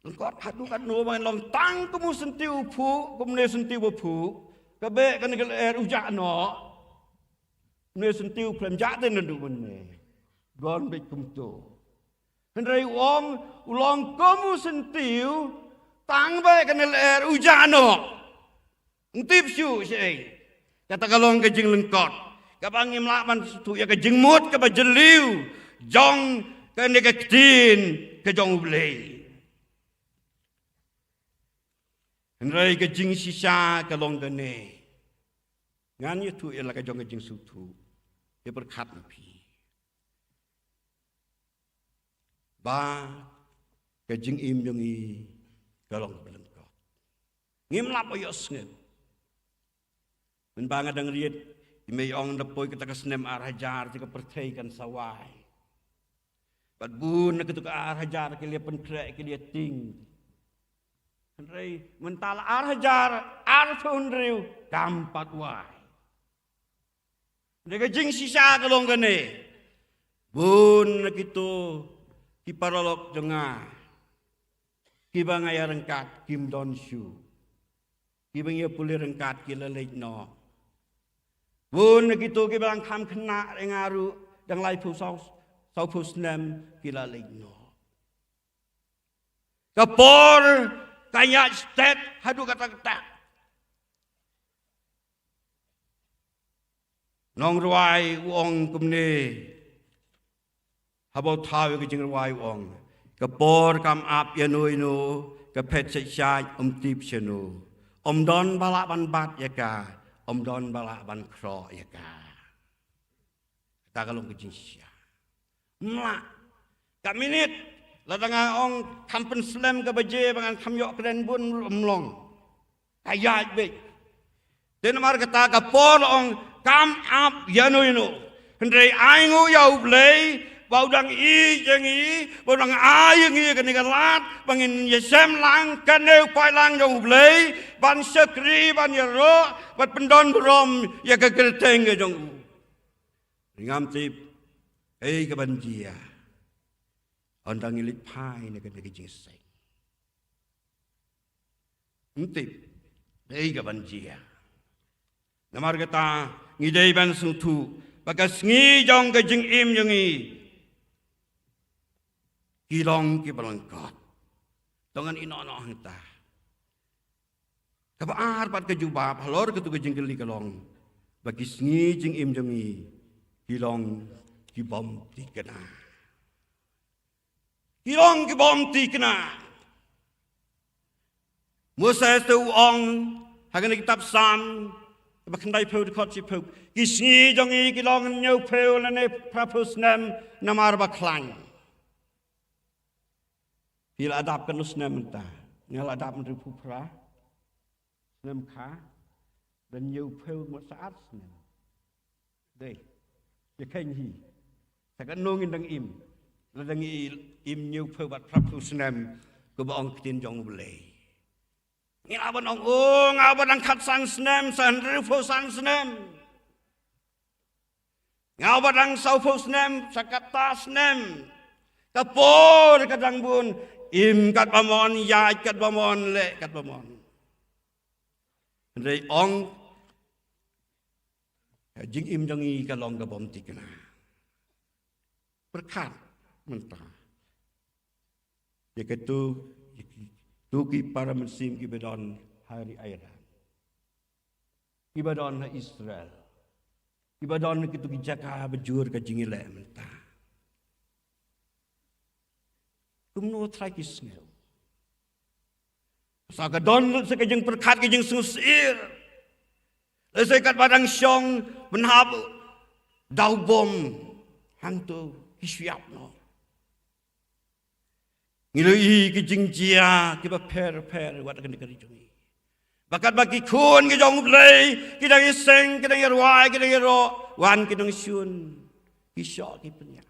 lyngkot haduh katno ba ngin long tang kum u syntiew u phuh, kum une u syntiew ba phuh. Ka beh kane ka lyer u jah noh. Une u syntiew khlem jah te naduh mynne. Don beit kumto. Hynrei u ong, u long kum u syntiew, tang beit kane lyer u jah noh. Ym tip shuh shaei. Kata ka long ka jinglyngkot kaba ngim lah ban sngewthuh ïa ka jingmut kaba jylliew jong kane ka ktien ka jong U Blei. Hynrei ka jingshisha ka long kane. Ngan ïathuh ïa la ka jong ka jingsngewthuh. Ïa pyrkhat ma phi ba ka jingim jong ngi ka long ba lyngkot. Ngim lah ban ïohsngew. Mynba nga dang rit, i mei ong da poi kata ka snem ar hajar te ka pyrthei kan sa wai. Bad bun na kito ka ar hajar ki la pynkhreh, ki la tieng. Hynrei mynta la ar hajar arphew hynriew kam pat wai. Hynrei ka jingshisha ka long kane. Bun na kito ki paralok jong nga kiba nga ïaryngkat kim don shuh. Kiba ngi ïa pule ryngkat ki la leit noh. Bun na kito kiba dang kham khynnah ïa nga ruh, dang laiphew saw, sawphew snem ki la leit noh. Ka por ka ïaid stet haduh katta katta. Nongrwai u ong kumne, haba u thaw ïa ka jingrwai u ong, ka por kam ap ïano ïano, ka phet shait shait ym tip shano. Ym don ba lah ban bat ïa ka, ym don ba lah ban khroh ïa ka. Kata ka long ka jingshisha. Mla. Ka minit. Lada nga ong kham pynslem ka baje ba ngan kham ïoh kren bun, mlong. Ka ïaid beit. Te namar kata ka Paul ong kam ap ïano ïano. Hynrei ai nguh ïa U Blei, ba u dang ïeit ïa ngi, ba u dang ai ïa ngi kane ka lad, ba ngin ïashem lang, kane u paidlang jong U Blei, ban shakri, ban ïaroh, ban pyndon burom, ïa ka kyrteng ka jong u. Ngam tip, ei ka ban jia. Hynda ngi leit phai na kane ka jingseng. Ym tip, ei ka ban jia. Namar kata, ngi dei ban sngewthuh, ba ka sngi jong ka jingim jong ngi, ki long ki ba lyngkot. To ngan ïeh noh noh hangta. Kaba ar pat ka jubab, halor katu ka jingkylli ka long. Ba ki sngi jingim jong ngi, ki long ki bym thikna. Ki long ki bym thikna. Moses te u ong, ha kane ka kitab Salm, ba khyndai phew dkhot shi phew. Ki sngi jong ngi ki long hynñiew phew lane phra phew snem namar ba khlaiñ. Phi la dap katno snem mynta? Nga la dap hynriew phew phra snem kha, da hynñiew phew ngut sa ar snem. Dei, ïa kheiñ hi. Sa katno ngin dang im? Lada ngi im hynñiew phew bad phra phew snem, kaba ong ktien jong U Blei. Ngi lah ban ong, o, nga ba dang khatsan snem, sa hynriew phew san snem. Nga ba dang saw phew snem, sa kata snem. Ka por ka dang bun, im katba mon, ïaid katba mon, leh katba mon. Hynrei ong, ka jingim jong ngi ka long ka bym thikna. Pyrkhat mynta. Ïa kito, ïa kito ki para mynsiem ki ba don ha ri Iran. Ki ba don ha Israel. Ki ba don ha kito ki jaka ba jur ka jingïaleh mynta. Kumno trai ki sngew. Sa ka don sa ka jingpyrkhat ka jingsngewsih. Lehse katba dang shong pynhap daw bom. Hangto ki shu ïap noh. Ngi la ïohi ki jingjia kiba pher pher wat kane ka ri jong ngi. Ba katba ki khun ki jong U Blei, ki dang ïaseng, ki dang ïarwai, ki dang ïaroh, wan ki nongshun. Ki shoh ki pynïap.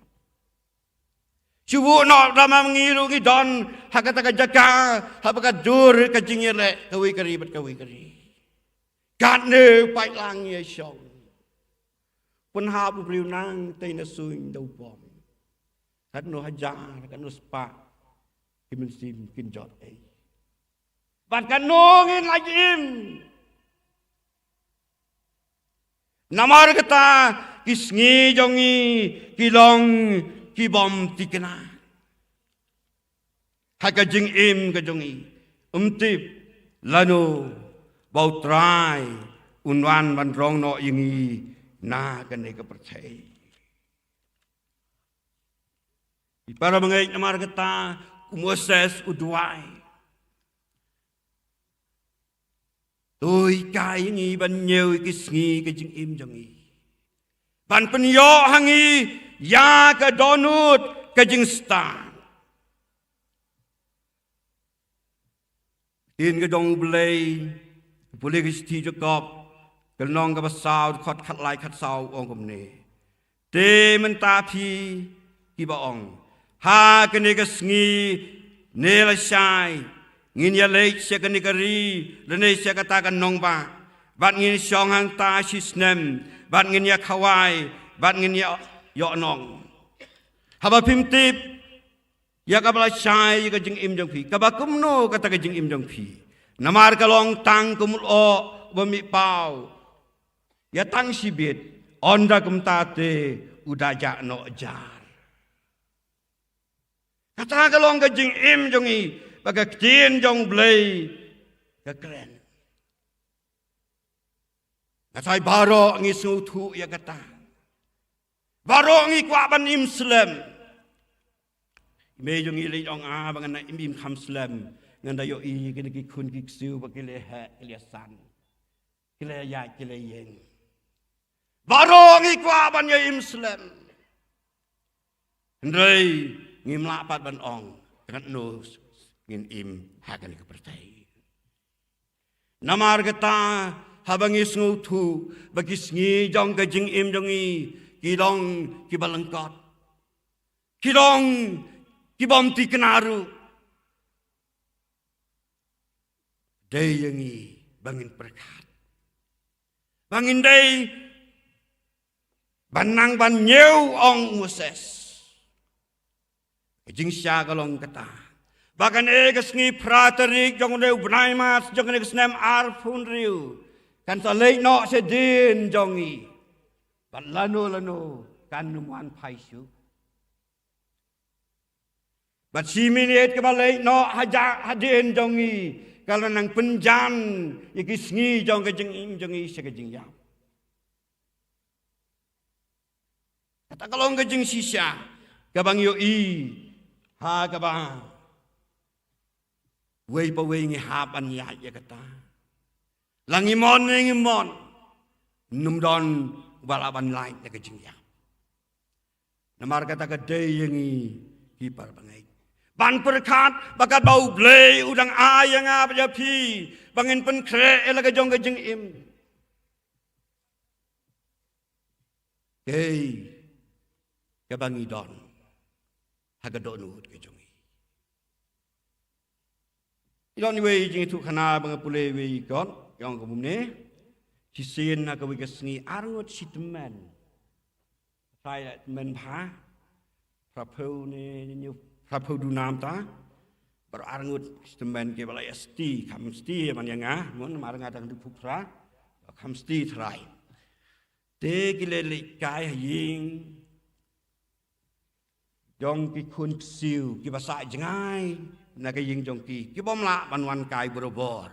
Shu buh noh da ma ngi ruh ngi don, ha kata ka jaka, ha ba ka dur ka jingïaleh, kawei ka ri bad kawei ka ri. Katne u paidlang ïa shong. Pynhap u briew nangtei na suiñ da u bom. Katno hajar, katno spah. Ki mynsiem kin jot ei. Bad katno ngin lait im. Namar kata ki sngi jong ngi ki long ki bym thikna. Ha ka jingim ka jong ngi. Ym tip lano ba U Trai un wan ban rong noh ïa ngi na kane ka pyrthei. Ki para bangeit, namar kata u Moses u duwai. To hikai ïa ngi ban ñiew ïa ki sngi ka jingim jong ngi. Ban pynïoh ha ngi ïa ka dohnud ka jingstad. Ktien ka jong U Blei, pule ka shithi Jakob, ka lynnong kaba saw, dkhot khatlai khatsaw, ong kumne. Te mynta phi kiba ong, ha kane ka sngi ne lashai ngin ïaleit sha kane ka ri lane sha kata ka nongbah, bad ngin shong hangta shi snem, bad ngin ïakhawai, bad ngin ïa ïoh nong. Haba phim tip ïa kaba lashai ïa ka jingim jong phi, kaba kumno kata ka jingim jong phi? Namar ka long tang kum u lyoh ba mih paw. Ïa tang shibit, ynda kumta te u da jah noh jar. Kata ka long ka jingim jong ngi, ba ka ktien jong U Blei ka kren. Nga tharai baroh ngi sngewthuh ïa kata. Baroh ngi kwah ban im slem. I mei jong ngi leit ong, a, ba ngan im im kham slem, ngan da ïohi kine ki khun ki ksiew ba ki la heh, ki la san. Ki la ïaid, ki la ïeng. Baroh ngi kwah ban ïa im slem. Hynrei ngim lah pat ban ong katno ngin im ha kane ka pyrthei. Namar kata, haba ngi sngewthuh ba ki sngi jong ka jingim jong ngi ki long kiba lyngkot, ki long kibym thikna ruh, dei ïa ngi ba ngin pyrkhat, ba ngin dei ban nang ban ñiew, ong u Moses. Ka jingshisha ka long kata, ba kane ka sngi phra tarik jong une u bnai March jong kane ka snem arphew hynriew kan sa leit noh shadien jong ngi. Bad lano lano kan nym wan phai shuh. Bad shi minit kaba leit noh haja-, hadien jong ngi ka la nang pynjan ïa ki sngi jong ka jingim jong ngi sha ka jingïap. Kata ka long ka jingshisha kaba ngi ïohi ha kaba wei pa wei ngi hap ban ïaid ïa kata. La ngi mon ne ngim mon, nym don uba lah ban lait na ka jingïap. Namar kata ka dei ïa ngi ki para bangeit ban pyrkhat ba katba U Blei u dang ai ïa nga bad ïa phi ba ngin pynkhreh ïa la ka jong ka jingim. Kaei kaba ngi don ha ka dohnud ka jong ngi? Ngi don iwei i jingïathuhkhana ba nga pule iwei i kot, i ong kumne: Shisien ha kawei ka sngi arngut shi tymmen, trai la tymmen bha, phraphew ne, ne phraphew duna mynta, baroh arngut shi tymmen kiba la ïa sti, kham sti man ïa nga, mon, namar nga dang dukhu phra, kham sti trai. Te ki leit leit kai ha ïing jong ki khun ksiew kiba sah jngai na ka ïing jong ki, kibym lah ban wan kai borabor.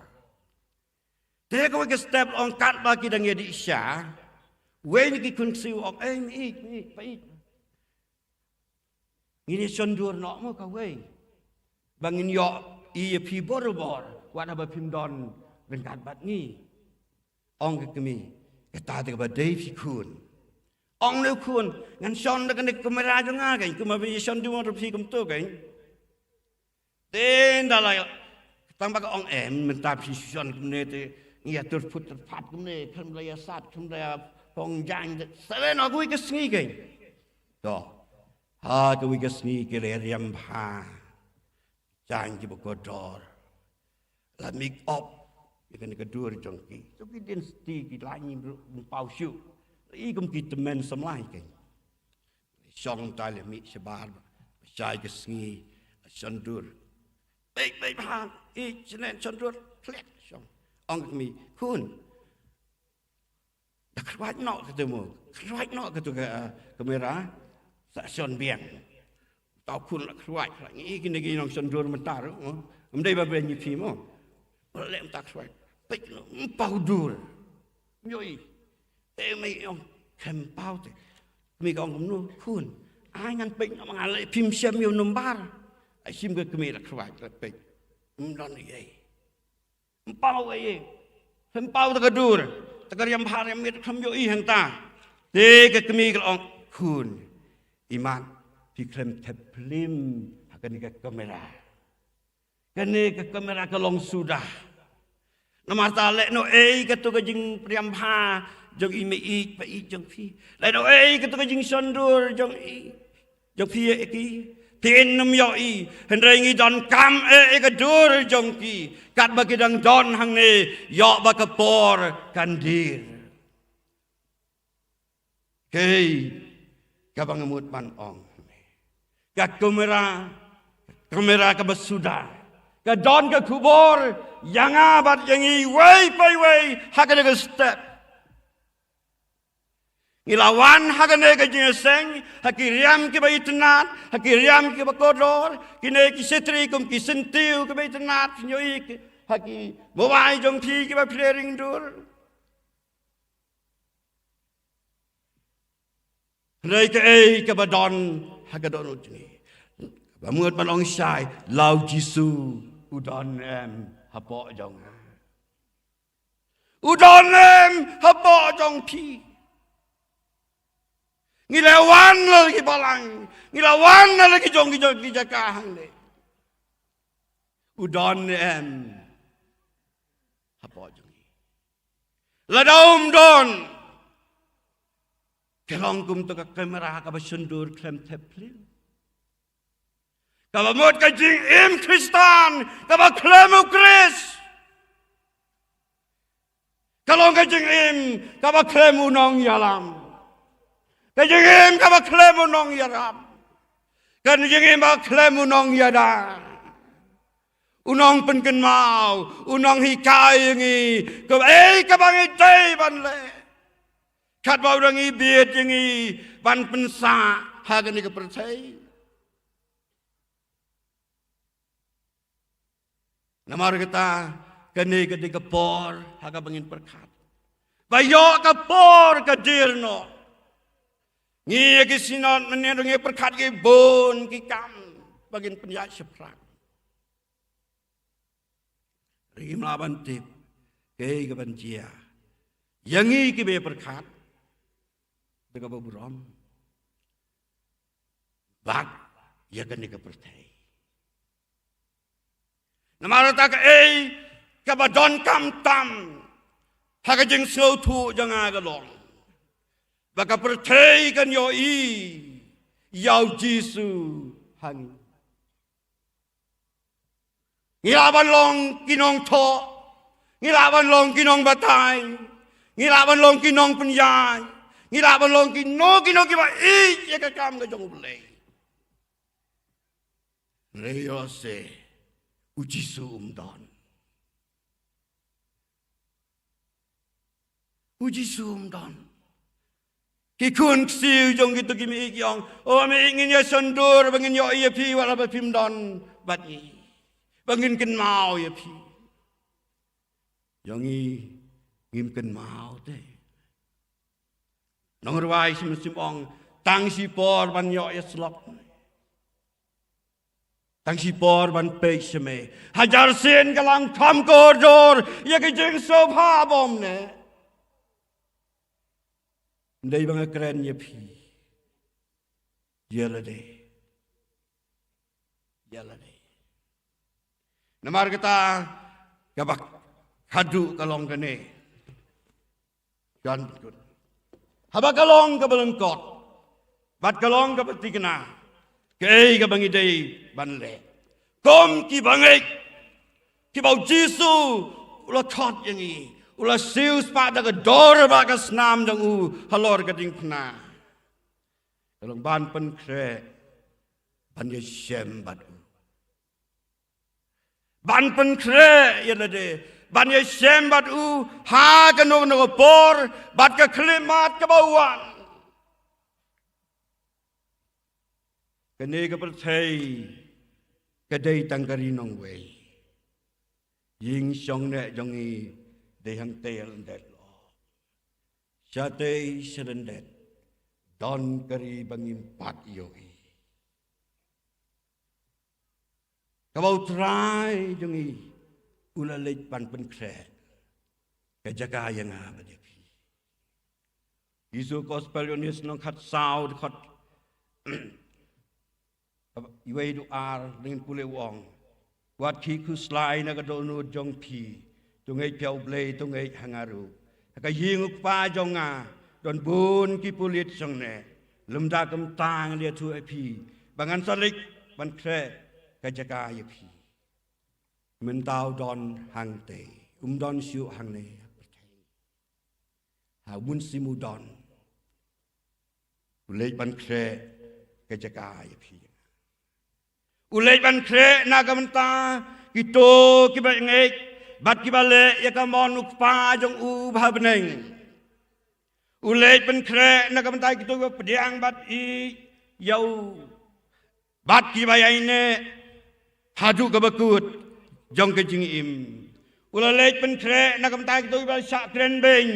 Te kawei ka step ong katba ki dang ïa dih sha, wei na ki khun ksiew ong, "Ei, meiieid, meiieid, paieit. Ngin ïa shon dur noh mo kawei, ba ngin ïohi ïa phi borabor wat haba phim don ryngkat bad ngi." Ong ka kmie, "Kata te kaba dei phi khun." Ong une u khun, "Ngan shon da kane ka kamera jong nga kein, kumba phi shon dur mo phi kumto kein." Te ynda la, tang ba ka ong, "Em, mynta phi shon kumne te ngi ïa tyrphut tyrphat kumne, khlem da ïa sat, khlem da ïa phong jaiñ te, sa leh noh kawei ka sngi kein." To, ha kawei ka sngi ki la riam bha jaiñ kiba kordor, la mih op ïa kane ka dur jong ki. To ki dynasty ki la ngim ruh ym paw shuh, i kum ki tymmen samla hi kein. Shong tai la mih shabar, ba shai ka sngi, la shon dur. Beit, beit bha, i shane shon dur, khlek shong. Ong ka kmie, "Khun, da khrwai noh katu mo, khrwai noh katu ka, ah, kamera, sa shon biang." Tau khun la khrwai, khrwai, ngi kine ki nongshon dur mynta ruh mo, ym dei ba beiñ ïa phi mo. Ba leh mynta khrwai, peit noh, ym paw dur. Ym ïohi. Te mei ong, "Khlem paw te." Kmie ka ong kumno, "Khun, ai ngan peit noh ma nga leh, phim shem ïa u number." Ai shim ka kmie la khrwai, la peit. Ym don ei ei. Ym paw ei ei. Khlem paw te ka dur. Te ka riam bha riam miet, khlem ïohi hangta. Te ka kmie ka la ong, "Khun, imat phi khlem thep phlim ha kane ka kamera. Kane ka kamera ka long suda. Namar ta leh noh ei katu ka jingriam bha jong i meiieid paieit jong phi. Leh noh ei katu ka jingshon dur jong i, jong phi ïa ki. Phin ym ïohi, hynrei ngi donkam eh ïa ka dur jong ki. Katba ki dang don hangne, ïoh ba ka por kan dier." Kaei kaba nga mut ban ong, ka kamera, kamera kaba suda, ka don ka khubor ïa nga bad ïa ngi iwei pa iwei ha kane ka step. Ngi la wan ha kane ka jingïaseng ha ki riam kiba itynnad, ha ki riam kiba kordor, kine ki shatri kum ki syntiew kiba itynnad, phin ïohi ha ki mobile jong phi kiba phi leh ring dur. Hynrei kaei kaba don ha ka dohnud jong ngi? Kaba mut ban ong shai, la U Jisu u don em hapoh jong nga, u don em hapoh jong phi. Ngi la wan la ki balang, ngi la wan la ki jong ki jong ki jaka hangne. U don ne em hapoh jong ngi? Lada um don, ka long kum to ka kamera kaba shon dur khlem thep phlim. Kaba mut ka jingim Khristan kaba khlem u Khrist, ka long ka jingim kaba khlem u nongïalam. Ka jingim kaba khlem u nongïalam. Ka jingim ba khlem u nongïada. U nongpynkynmaw, u nonghikai ïa ngi, kaei kaba ngi dei ban leh. Katba u dang ibieit ïa ngi ban pynsah ha kane ka pyrthei. Namar kata, kane ka dei ka por ha kaba ngin pyrkhat. Ba ïoh ka por ka dier noh. Ngi ïa ki synod mynne ruh ngi pyrkhat ki bun ki kam ba ngin pynïaid shaphrang. Ngim lah ban tip kaei kaban jia ïa ngi kiba pyrkhat da kaba burom bad ïa kane ka pyrthei. Namar kata kaei kaba donkam tam ha ka jingsngewthuh jong nga ka long ba ka pyrthei kan ïohi ïa u Jisu ha ngi. Ngi lah ban long ki nongthoh, ngi lah ban long ki nongbatai, ngi lah ban long ki nongpynïaid, ngi lah ban long kino kino kiba ïeit ïa ka kam ka jong U Blei. Hynrei ïoh se u Jisu um don. U Jisu um don. Ki khun ksiew jong kito ki mei ki ong, o mei, ngin ïa shon dur ba ngin ïohi ïa phi wat la ba phim don bad ngi, ba ngin kynmaw ïa phi. Jong ngi ngim kynmaw te. Nongrwai shi mynsiem ong, tang shipor ban ïoh ïa slap. Tang shipor ban peit sha me. Hajar sien ka la kham kordor ïa ka jingsngewbha bymne. Ym dei ba nga kren ïa phi. Ïa lade. Ïa lade. Namar kata kaba khadduh ka long kane. Kan pynkut. Haba ka long kaba lyngkot bad ka long kaba thikna, kaei kaba ngi dei ban leh kum ki bangeit kiba u Jisu u la khot ïa ngi, u la siew spah da ka dor bad ka snam jong u halor ka diengphna? Ka long ban pynkhreh ban ïashem bad u. Ban pynkhreh ïa lade, ban ïashem bad u ha kano kano ka por bad ka khyllipmat kaba wan. Kane ka pyrthei ka dei tang ka ri nongwei. Ïing shong neh jong ngi dei hangtei lyndet lo. Shatei shalyndet don ka ri ba ngim pat ïohi. Kaba U Trai jong ngi u la leit ban pynkhreh ka jaka ïa nga bad ïa phi. Jisu, Gospel Ïoannis lynnong khatsaw, dkhot iwei haduh ar, ngin pule u ong, wat khih khuslai na ka dohnud jong phi, to ngeit phi ha U Blei, to ngeit ha nga ruh. Ha ka ïing U Kpa jong nga don bun ki pulit shong neh. Lymda kumta ngan ïathuh ïa phi ba ngan sa leit ban khreh ka jaka ïa phi. Mynta u don hangtei, um don shuh hangne ha pyrthei. Ha u mynsiem u don. U leit ban khreh ka jaka ïa phi. U leit ban khreh na ka bynta kito kiba ngeit bad kiba leh ïa ka mon U Kpa jong u ba ha bneng. U leit ban khreh na ka bynta kito kiba pdiang bad ïeit ïa u bad kiba ïaineh haduh kaba kut jong ka jingim. U la leit pynkhreh na ka bynta kito kiba shah kren beiñ,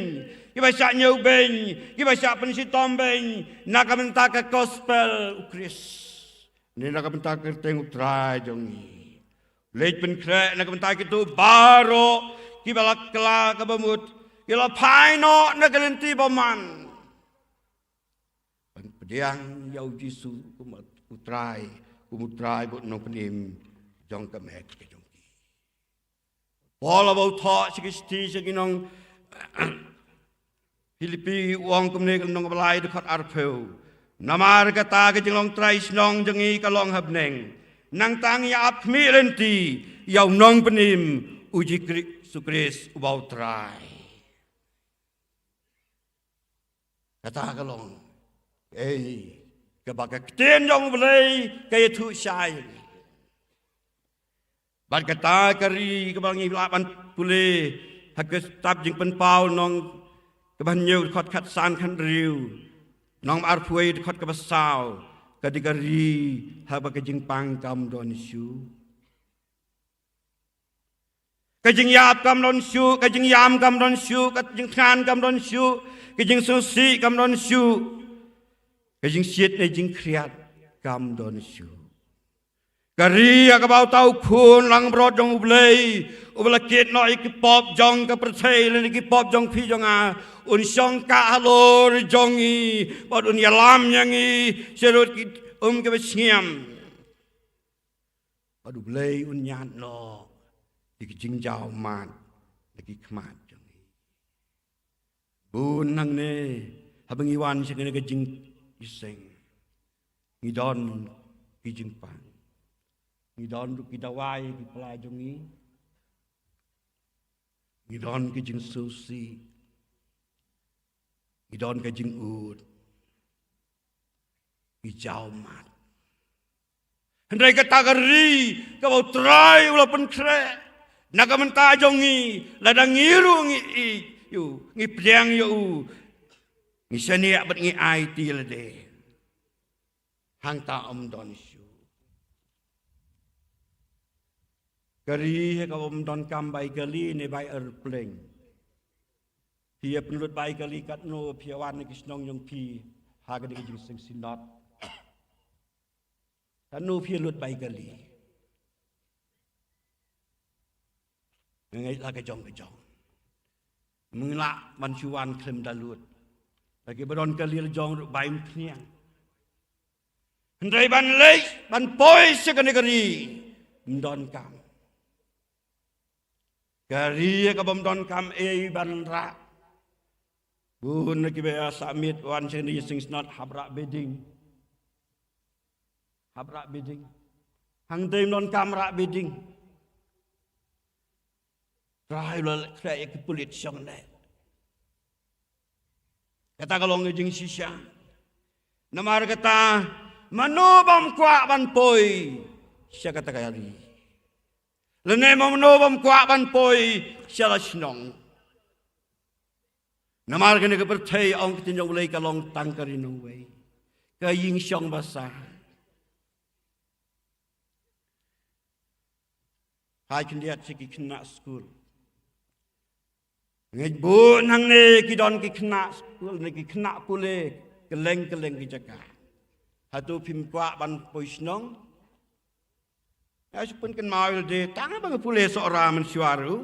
kiba shah ñiew beiñ, kiba shah pynshitom beiñ na ka bynta ka gospel U Khrist, ne na ka bynta ka kyrteng U Trai jong ngi. U leit pynkhreh na ka bynta kito baroh kiba la kylla kaba mut, kiba la phai noh na ka lynti bymman. Ban Pdiang ïa u Jisu kum u Trai, kum u Trai bad u Nongpynim jong ka met ka jong ki. Paul haba u thoh sha ki shithi sha ki nong Philippi, u ong kumne, ka lynnong ba lai, dkhot arphew: Namar kata ka jinglong trai shnong jong ngi ka long ha bneng. Nangta ngi ap khmih lynti ïa u Nongpynim, u Jisu Khrist uba u Trai. Kata ka long ei, kaba ka ktien jong U Blei ka ïathuh shai. Bad kata ka ri kaba ngi lah ban pule ha ka kitab Jingpynpaw lynnong kaba hynñiew, dkhot khatsan khathynriew, lynnong arphew wei, dkhot kaba saw, ka dei ka ri haba ka jingpang kam don shuh. Ka jingïap kam don shuh, ka jingïam kam don shuh, ka jingthngan kam don shuh, ka jingsngewsih kam don shuh, ka jingshit ne jingkhriat kam don shuh. Ka ri ha kaba uta u Khun langbrot jong U Blei, uba la kit noh ïa ki pop jong ka pyrthei lane ki pop jong phi jong nga, un shong kah halor jong ngi bad un ïalam ïa ngi sha rud ki um kiba shngiam. Bad U Blei un ñiad noh ïa ki jingjaw mad na ki khmat jong ngi. Bun nangne, haba ngi wan sha kane ka jingïaseng, ngi don ki jingpang, ngi don ruh ki dawai ki pla jong ngi, ngi don ki jingsngewsih, ngi don ka jingud, ngi jaw mad. Hynrei kata ka ri kaba U Trai u la pynkhreh na ka bynta jong ngi, lada ngi ruh ngi ïeit ïa u, ngi pdiang ïa u, ngi shaniah bad ngi aiti lade, hangta ym don shuh. Ka ri ha kaba ym don kam bai kali ne bai aeroplane. Phi ïa pynlut bai kali katno, phi ïa wan na ki shnong jong phi ha kane ka Jingseng Synod? Katno phi ïa lut bai kali? Nga ngeit la ka jong ka jong. Mynta ban shu wan khlem da lut. Lada kiba don kali la jong ruh bai ymphniang. Hynrei ban leit ban poi sha kane ka ri, ym don kam. Ka ri kaba ym don kam ei ban rah. Bun na kiba ïa submit wan sha kane ka Jingseng Synod hap rah bedding. Hap rah bedding. Hangtei ym don kam rah bedding. Trai u la khreh ïa ki pulit shong leh. Kata ka long ka jingshisha. Namar kata, mano bym kwah ban poi sha kata ka ri? Lane mano bym kwah ban poi sha la shnong? Namar kane ka pyrthei, ong ka ktien jong U Blei, ka long tang ka ri nongwei, ka ïing shong basa. Phai khyndiat sha ki khynnah skul. Ngeit bun hangne ki don ki khynnah skul ne ki khynnah pule kylleng kylleng ki jaka. Hato phim kwah ban poi shnong? Nga shu pynkynmaw ïa lade, tang ba nga pule Sohra mynshuwa ruh,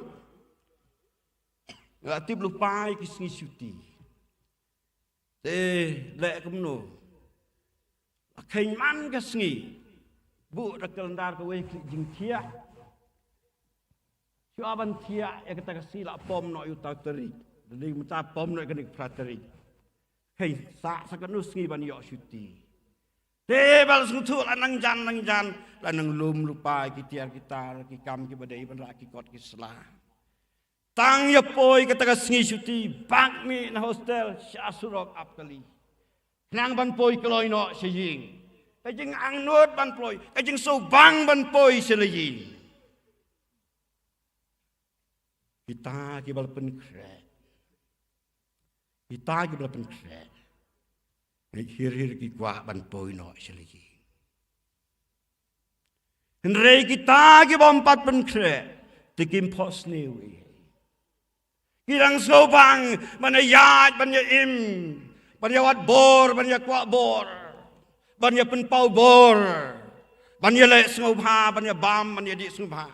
nga la tip lypa ïa ki sngi shuti. Te leh kumno? La kheiñ man ka sngi, buh da ka lyndar kawei, khlieh jingthiah. Shuwa ban thiah ïa kata ka sngi la pom noh ïa uta u tarik. Lada mynta pom noh ïa kane ka phra tarik. Kheiñ sah sa katno sngi ban ïoh shuti. Te ba la sngewthuh la nang jan nang jan, la nang lum lypa ïa ki tiar ki tar, ki kam kiba dei ban rah, ki kot ki sla. Tang ïa poi kata ka sngi shuti, bak mih na hostel sha surok ap kali. Khnang ban poi kloi noh sha ïing. Ka jingangnud ban poi, ka jingsngewbang ban poi sha la ïing. Kita kiba la pynkhreh. Kita kiba la pynkhreh. Ngeit hir hir ki kwah ban poi noh sha la ïing. Hynrei kita kibym pat pynkhreh, te kim phohsniew ei. Ki dang sngewbang ban ïaid, ban ïa im, ban ïa wad bor, ban ïa kwah bor, ban ïa pynpaw bor, ban ïa leh sngewbha, ban ïa bam, ban ïa dih sngewbha.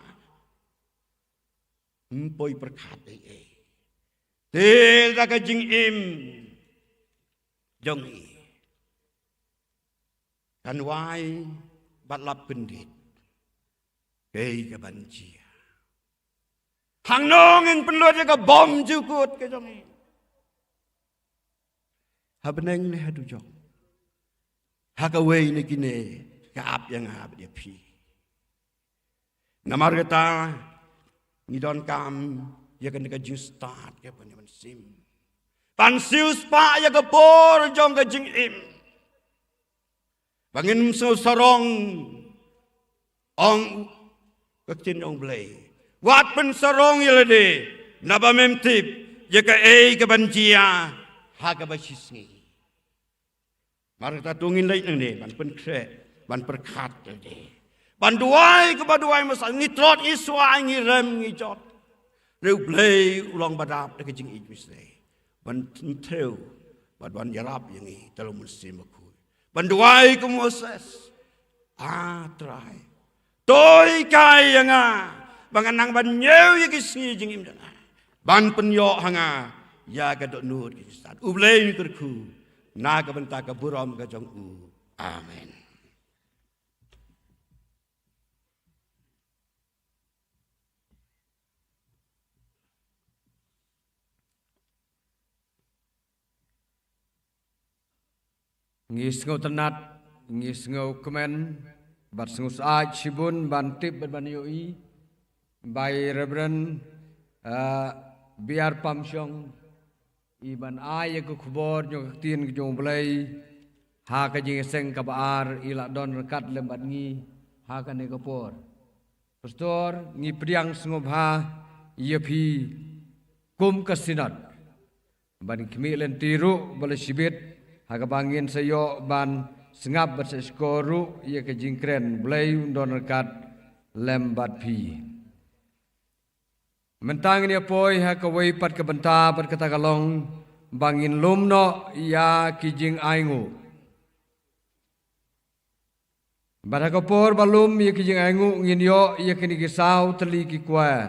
Ym poi pyrkhat ei ei. Te da ka jingim jong i, Kan wai bad lap kyndit. Kaei kaban jia? Hangno ngin pynlut ïa ka bymjukut ka jong ngi? Ha bneng ne ha dujok? Ha kawei na kine ka ap ïa nga bad ïa phi. Namar kata ngi donkam ïa kane ka jingstad ka ban ïa ban sim, ban siewspah ïa ka por jong ka jingim, ba ngin ym sngewsarong, ong ka ktien jong U Blei. Wat pynsarong ïa lade, naba mem tip ïa kaei kaban jia ha kaba shisngi. Namar kata to ngin leit nangne ban pynkhreh, ban pyrkhat ïa lade, ban duwai kaba duwai masa, ngi tlot ngi swai, ngi rem ngi jot. Hynrei U Blei u long ba dap da ka jingïeit mynsngi ban thew bad ban ïarap ïa ngi da U Mynsiem Bakhuid. Ban duwai kum u Moses, A Trai, to hikai ïa nga ba ngan nang ban ñiew ïa ki sngi jingim jong nga, ban pynïoh ha nga ïa ka dohnud ka jingstad. U Blei un kyrkhu na ka bynta ka burom ka jong u. Amen. Ngi sngewtynnat, ngi sngewkmen bad sngewsyaid shibun ban tip bad ban ïohi ba i Reverend, eh, B R Pamshong i ban ai ïa ka khubor jong ka ktien ka jong U Blei ha ka jingïaseng kaba ar, i la don ryngkat lem bad ngi ha kane ka por. Pastor, ngi pdiang sngewbha ïa phi kum ka Synod ban khmih lynti ruh ba la shibit, ha kaba ngin sa ïoh ban sngap bad sa shkor ruh ïa ka jingkren. Blei un don ryngkat lem bad phi. Mynta ngin ïa poi ha kawei pat ka bynta, bad kata ka long ba ngin lum noh ïa ki jingainguh. Bad ha ka por ba lum ïa ki jingainguh ngin ïoh ïa kine ki saw tylli ki choir.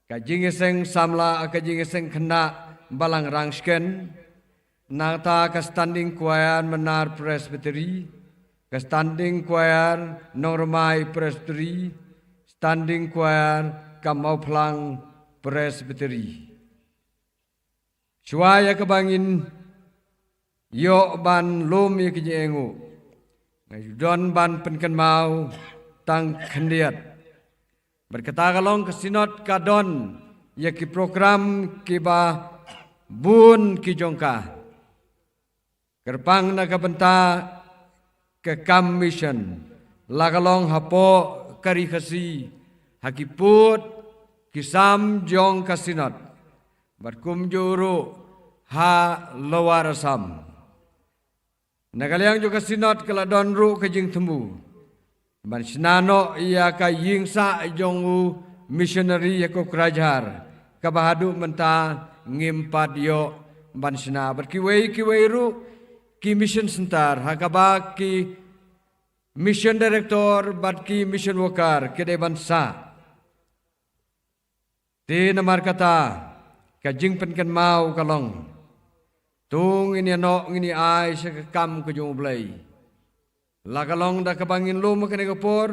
Ka jingïaseng samla, ka jingïaseng khynnah Balang Rangshken. Nangta ka standing choir Mnar Presbytery, ka standing choir Nongrmai Presbytery, standing choir ka Mawphlang Presbytery. Shuwa ïa kaba ngin ïoh ban lum ïa ki jingainguh, nga ju don ban pynkynmaw tang khyndiat. Bad kata ka long ka Synod ka don ïa ki program kiba bun ki jong ka. Kyrpang na ka bynta ka kam mission, la ka long hapoh ka Ri Khasi, ha ki pud ki sam jong ka Synod, bad kumjuh ruh ha Lower Assam. Na ka liang jong ka Synod ka la don ruh ka jingthmu ban shna noh ïa ka ïing sah jong u missionary ïa ka Khrajhar, kaba haduh mynta ngim pat ïoh ban shna. Bad kiwei kiwei ruh ki mission center, ha kaba ki mission director bad ki mission worker ki dei ban sah. Te namar kata, ka jingpynkynmaw ka long, to ngin ïa noh, ngin ïa ai sha ka kam ka jong U Blei. La ka long da kaba ngin lum ha kane ka por,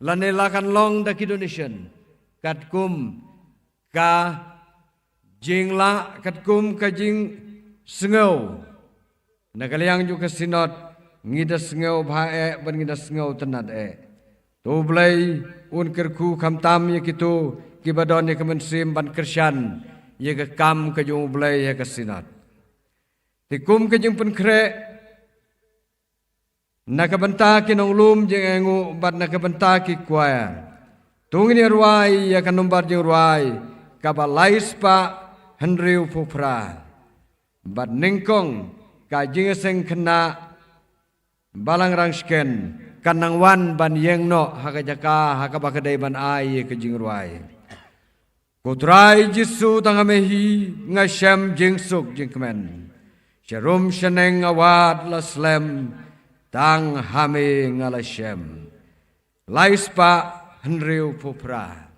lane la kan long da ki donation, katkum ka jinglah, katkum ka jingsngew. Na ka liang jong ka Synod, ngi da sngewbha eh, bad ngi da sngewtynnat eh. To U Blei un kyrkhu khamtam ïa kito kiba don ïa ka mynsiem ban kyrshan ïa ka kam ka jong U Blei ha ka Synod. Te kum ka jingpynkhreh, na ka bynta ki nonglum jingainguh bad na ka bynta ki choir, to ngin ïa rwai ïa ka nombar jingrwai kaba lai spah hynriew phew phra. Bad nyngkong ka jingïaseng khynnah Balang Rangshken kan nang wan ban ïeng noh ha ka jaka ha kaba ka dei ban ai ïa ka jingrwai. Ko Trai Jisu, tang ha me hi nga shem jingsuk jingkmen. Sharum shaneng nga wad la slem, tang ha me nga la shem. Lai spah hynriew phew phra.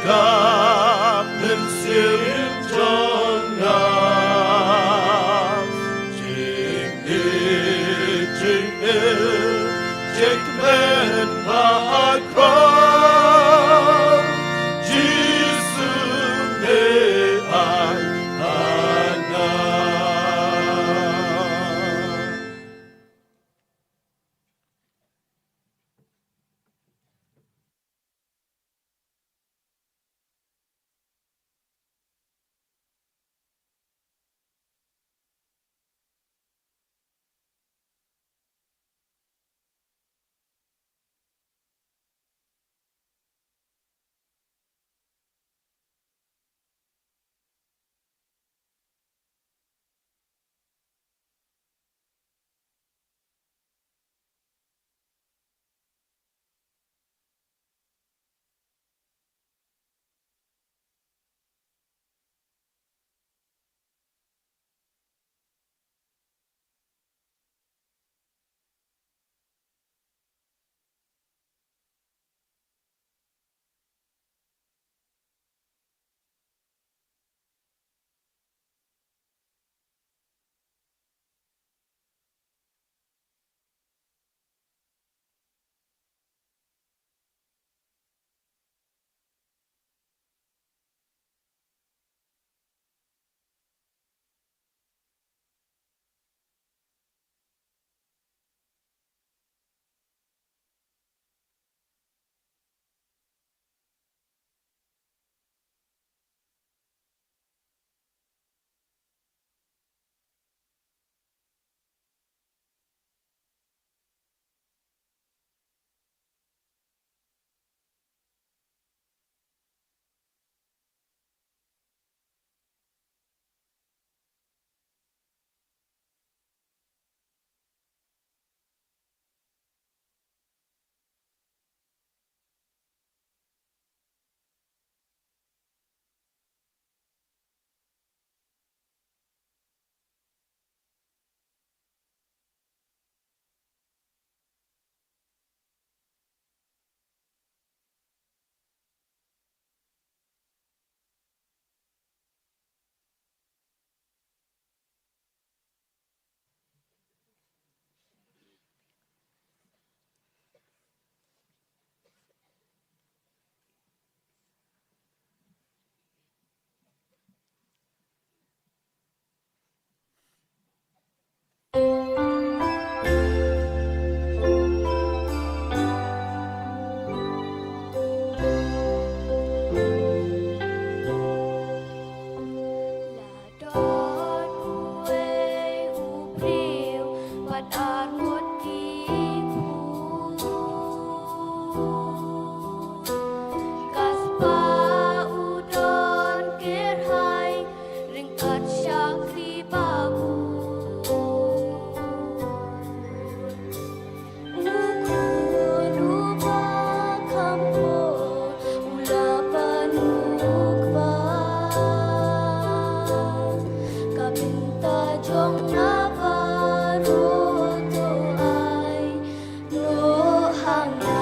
Ka mynsiem jong nga, jingïeit jingim jingkmen ba ha Khrist Jisu me ai ha nga. Don uwei u briew bad arngut ki khun. Ka spah u don kyrhai ryngkat shakri ba bun. U khun uba kham poh u la pynmukba. Ka bynta jong nga baroh to ai noh ha nga.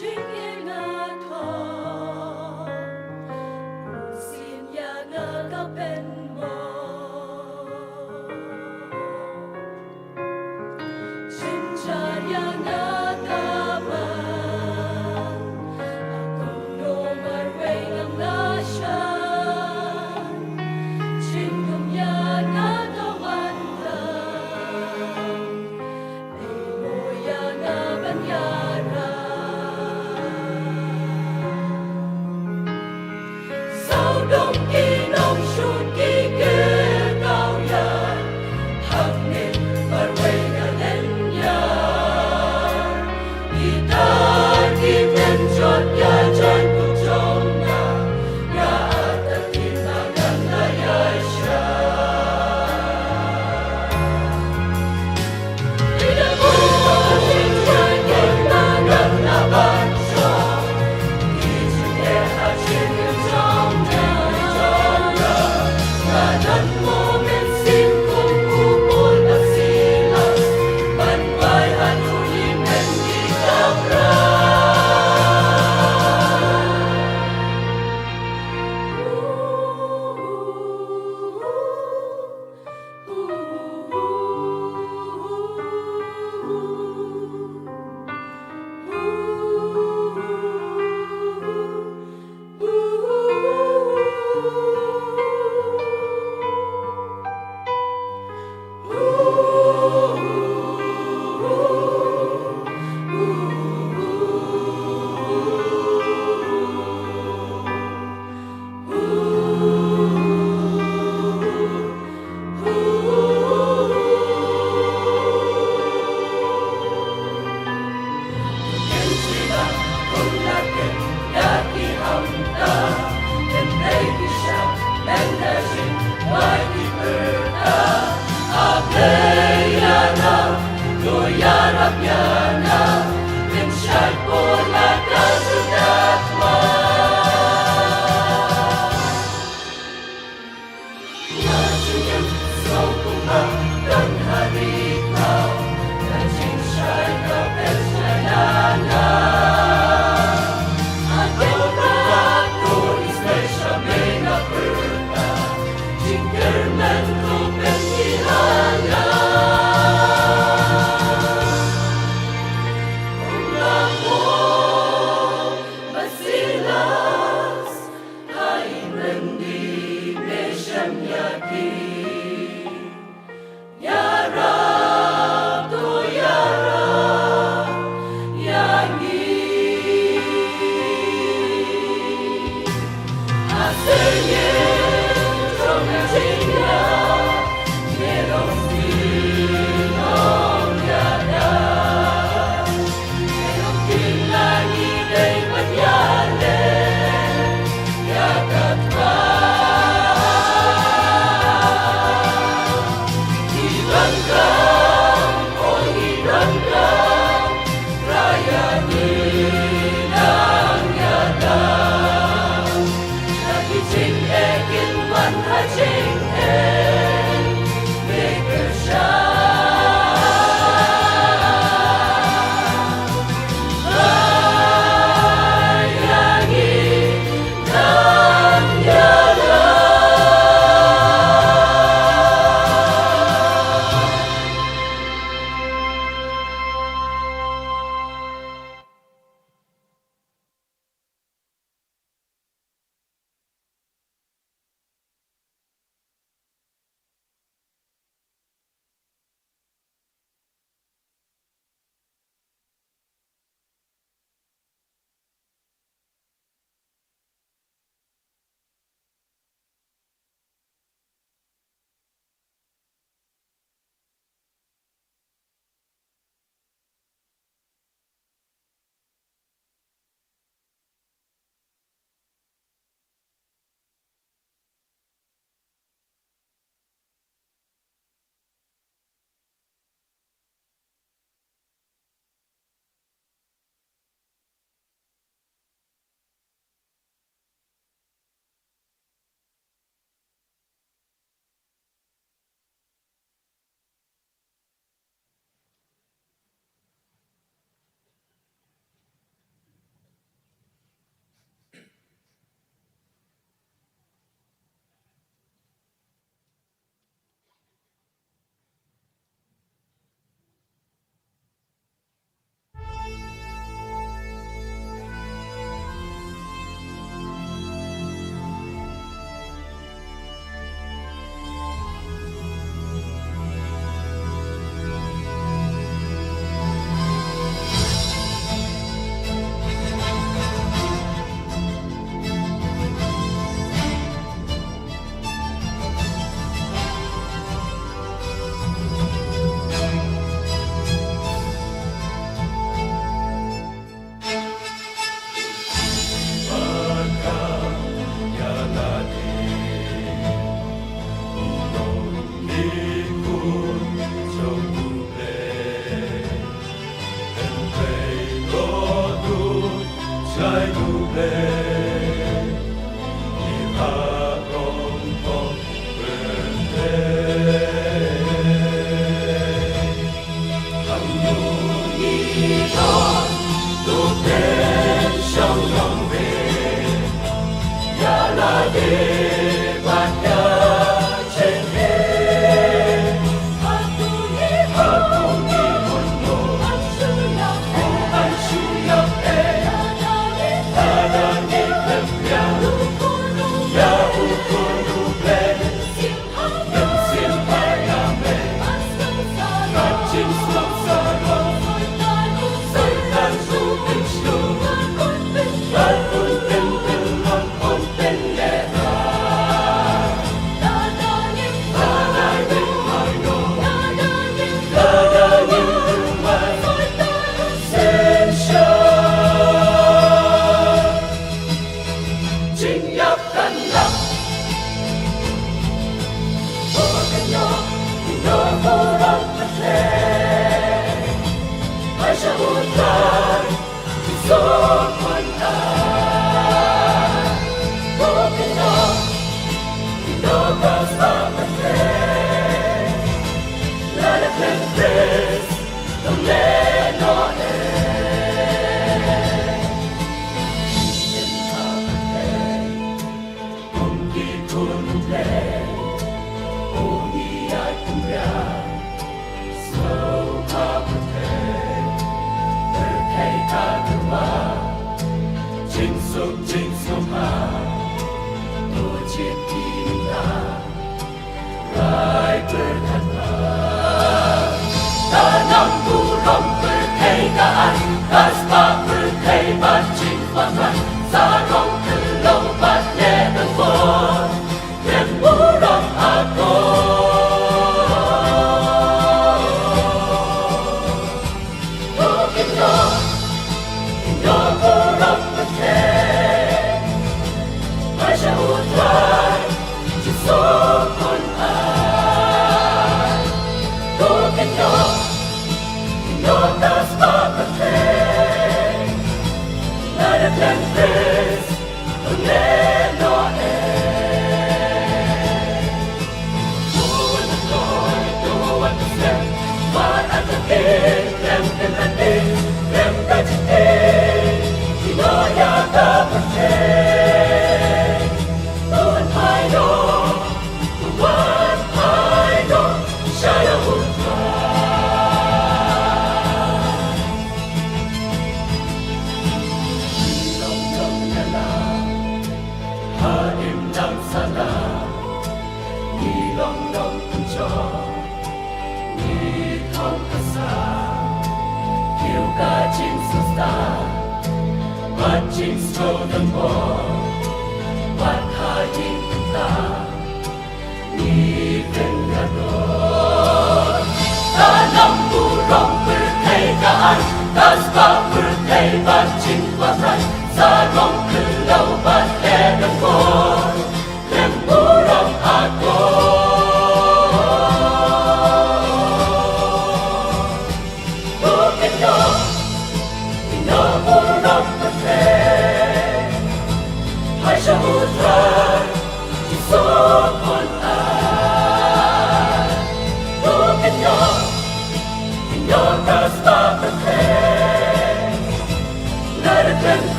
Jingïeit nga thoh, u sin ïa nga ka pynmong. Jynjar ïa nga ka bang, ha kumno marwei ngam lah shan. Jingdum ïa nga ka wan ka, ei mo ïa nga ban ïarap. Sawdong ki nongshun ki kyrtawïar, hangne marwei nga lynñiar. Kita ki pynjot ïa jaiñkup jong nga, ïa artat ki ba ngan la ïaishah.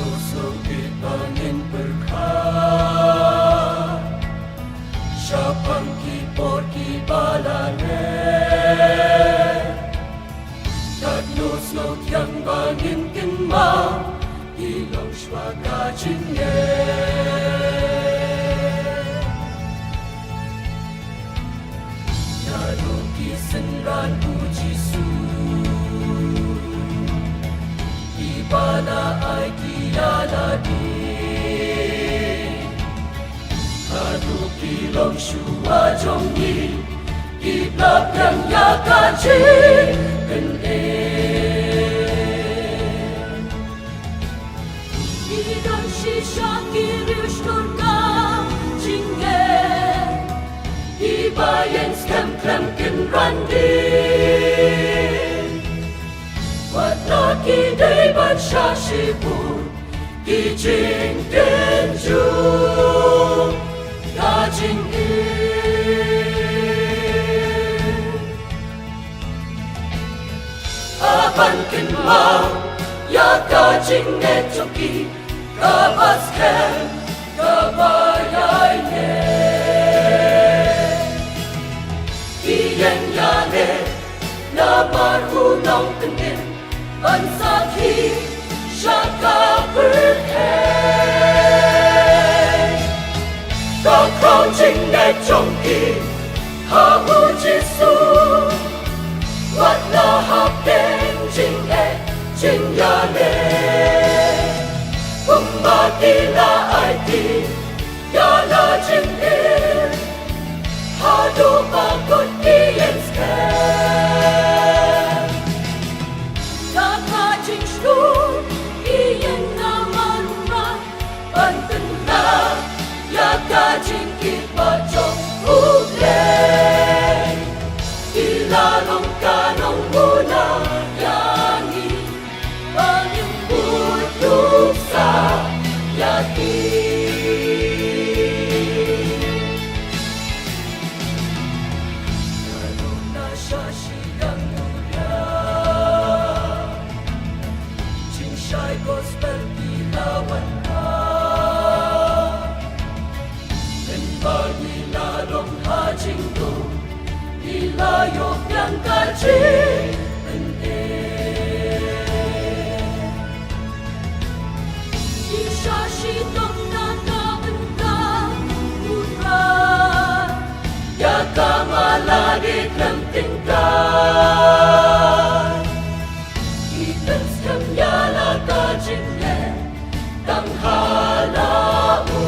Sngewbha ngin pyrkhat shaphang ki por kiba la leh. Katno sngewthiang ba ngin kynmaw ki long shuwa ka jingeh. Naduh ki synran U Jisu kiba la ai ki ïa lade, haduh ki longshuwa jong ngi, ki pynlong ïa ka jingkynmaw. Ki don shisha ki riewshlur ka jingeh, kiba ïeng skhem khlem kynran dien. Wat la ki dei ban shah shibun ki jingtynjuh ka jingeh. Hap ban kynmaw ïa ka jingeh jong ki kaba skhem, kaba ïaineh. Ki ïeng ïaleh namar u nongpynim ban sakhi sha ka pyrthei. Ka khraw jingeh jong ki ha U Jisu, wat la hapdeng jingeh jingïaleh, kumba ki la aiti ïa la jingim, haduh ba kut ki ïeng skhem. Da ka jingshlur ki ïeng namar U Trai, ban pynlong ïa ka jingkitbah jong U Blei. Ki la long ka nongmuna ïa ngi, ba ngin bud nuksa ïa ki. Ka long na sha shiliang duriaw, jingshai gospel ki la wanrah. Mynba ngi la long ha jingdum, ngi la ïoh biang ka jingpynim. Ngi shah shitom na ka bynta U Trai, ïa ka mala de khlem tyngkai. Ngi pynskhem ïa la ka jingleh tang ha la U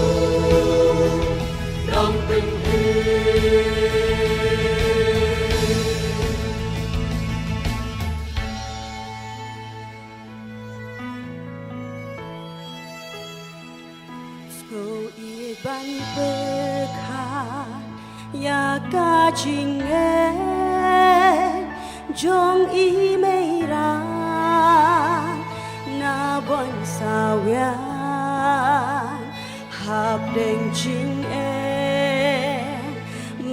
Nongpynim. Sngewbha ban pyrkhat ïa ka jingeh jong i Meira Nabon Sawian, hapdeng jingeh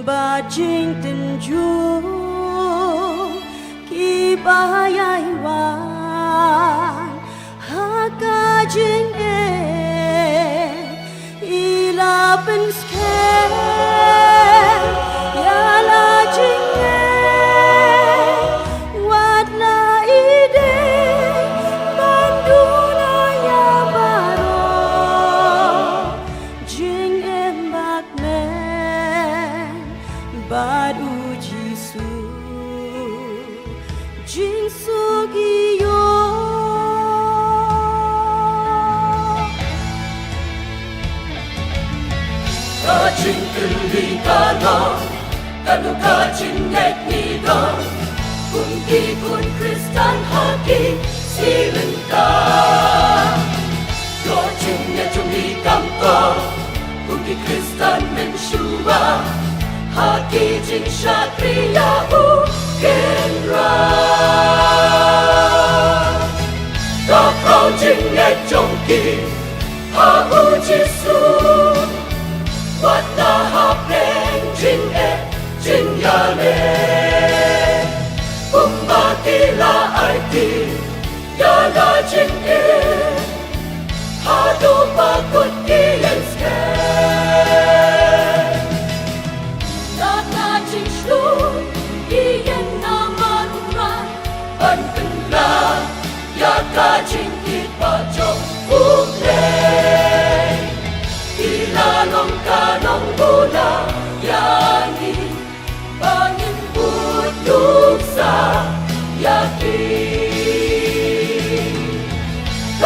bad jingtynjuh kiba ïai wan ha ka jingeh. I la pynskhem ïa la jingeh, wat la i dei ban duh ïa baroh. Jingim bad men bad U Jisu, jingsuk ïoh. Ka jingkylli ka long, katno ka jingngeit ngi don kum ki khun Khristan ha ki sngi mynta? Ka jingngeit jong ngi kam kong kum ki Khristan mynshuwa ha ki jingshakri ïa U Kynrad. Ka khraw jingngeit jong ki ha U Jisu, wat la hapdeng jingeh jingïaleh, kumba ki la aiti ïa la jingim,